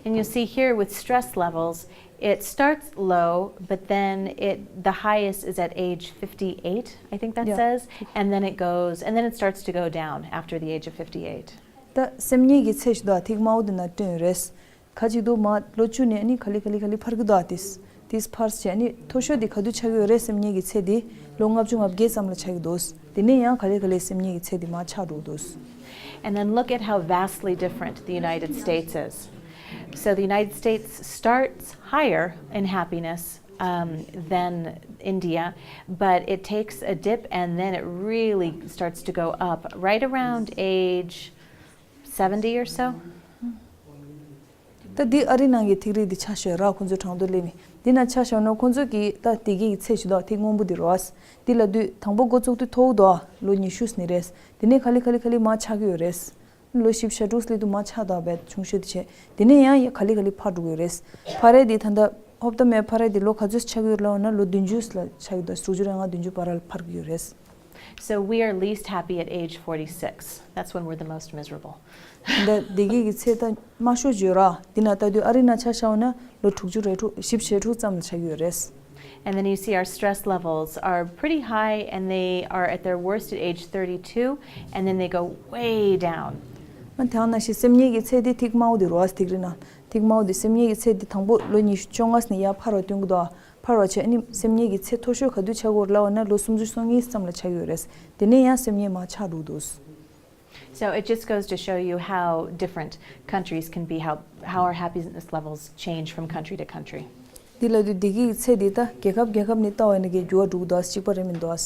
And you see here with stress levels, it starts low, but then it the highest is at age fifty-eight, I think that Yeah. says, and then it goes, and then it starts to go down after the age of fifty-eight. ད་སེམས་ངལ་གྱི་ཚད་ཅིག་འདུག་ཐིག་དམར་པོ་འདི་ནས་སྟོན་ཡོད་རེད། ག་ཅིག་འདུག་མ་ལོ་བཅུ་ནས་ཨ་ནི་ག་ལེ་ག་ལེ་ག་ལེ་འཕར་གྱི་འདུག་ཨ་ཏིས་ཏིས་འཕར་བྱས། ཨ་ནི་མཐོ་ཤོས་དེ་ག་དུས་ཆགས་ཀྱི་ཡོད་རེད། སེམས་ངལ་གྱི་ཚད་དེ་ལོ་ལྔ་བཅུ་ང་བརྒྱད་ཙམ་ལ་ཆགས་ཀྱི་འདུག་དེ་ནས་ཡང་ག་ལེ་ག་ལེ་སེམས་ངལ་གྱི་ཚད་དེ་མར་ཆག་འགྲོ་གི་འདུག And then look at how vastly different the United States is. So the United States starts higher in happiness um, than India, but it takes a dip and then it really starts to go up right around age seventy or so. ད་འདི་ཨ་རི་ནང་གི་ཐིག་རིས་འདི་ཆ་བཞག་ར། ཁོང་ཚོའི་གྲངས་ཐོ་སླེབས་ནས་འདི་ན་ཆ་བཞག་ན་ཁོང་ཚོ་གི་ད་བདེ་སྐྱིད་ཀྱི་ཚད་ཅིག་འདུག་ཐིག་སྔོན་པོ་འདི་རེད། འདི་ལབ་དུས་དང་པོ་འགོ་བཙུགས་དུས་མཐོ་བོ་འདུག་ལོ་ཉི་ཤུ་ནས་རེད། དེ་ནས་ག་ལེ་ག་ལེ་ག་ལེ་མར་ཆག་གི་ཡོད་རེད། ལོ་བཞི་བཅུ་ཞེ་དྲུག་སླེབས་དུས་མར་ཆག་འདུག་བས་ཆུང་ཤོས་དེ་བྱས། དེ་ནས་ཡང་ག་ལེ་ག་ལེ་འཕར་འགྲོ་གི་ཡོད་རེད། འཕར་རེད་འདི་ད་ལྟ་ཧོབ་ཏེ་མེད། འཕར་རེད་འདི་ལོ་ག་ཚོད་ཆག་གི་ཡོད་ལབ་ན་ལོ་བདུན་ཅུ་ལ་ཆག་གི་འདུག་དྲུག་ཅུ་རེ་ལྔ་བདུན་ཅུ་བར་ལ་འཕར་གི་ཡོད་རེད། So we are least happy at age forty-six. That's when we're the most miserable. འདི་བདེ་སྐྱིད་ཀྱི་ཚད་ད་དམའ་ཤོས་ཅིག་ཡོད་ར། འདི་ན་ལྟ་དུས་ཨ་རི་ན་ཆ་བཞག་ན་ལོ་དྲུག་ཅུ་རེ་དྲུག་བཞི་བཅུ་ཞེ་དྲུག་ཙམ་ལ་ཆགས་ཀྱི་ཡོད་རེད། And then you see our stress levels are pretty high and they are at their worst at age thirty-two and then they go way down. ཨ་དེ་ནང་བཞིན་སེམས་ངལ་གྱི་ཚད་དེ་ཐིག་དམར་པོ་དེ་རེད་པ། ཐིག་རིས་ནང་ཐིག་དམར་པོ་དེ་སེམས་ངལ་གྱི་ཚད་དེ་དང་པོ་ལོ་ཉི་ཤུ་བཅོ་ལྔ་ནས་ཡར་འཕར་བ་སྟོན་གྱི་འདུག་འཕར་བ་བྱས། ཨ་ནི་སེམས་ངལ་གྱི་ཚད་མཐོ་ཤོས་ག་དུས་ཆགས་ཀྱི་ཡོད་ལབ་ན་ལོ་སུམ་ཅུ་སོ་གཉིས་ཙམ་ལ་ཆགས་ཀྱི་ཡོད་རེད། དེ་ནས་ཡང་སེམས་ངལ་མར་ཆག་འགྲོ་གི་འདུག So it just goes to show you how different countries can be, how, how our happiness levels change from country to country. འདི་ལབ་དུས་བདེ་སྐྱིད་ཀྱི་ཚད་འདི་ད་རྒྱལ་ཁབ་རྒྱལ་ཁབ་ནས་ལྟ་བ་ཡིན་ན་འགྱུར་བ་འགྲོ་གི་འདུག་གཅིག་པ་རེད་མི་འདུག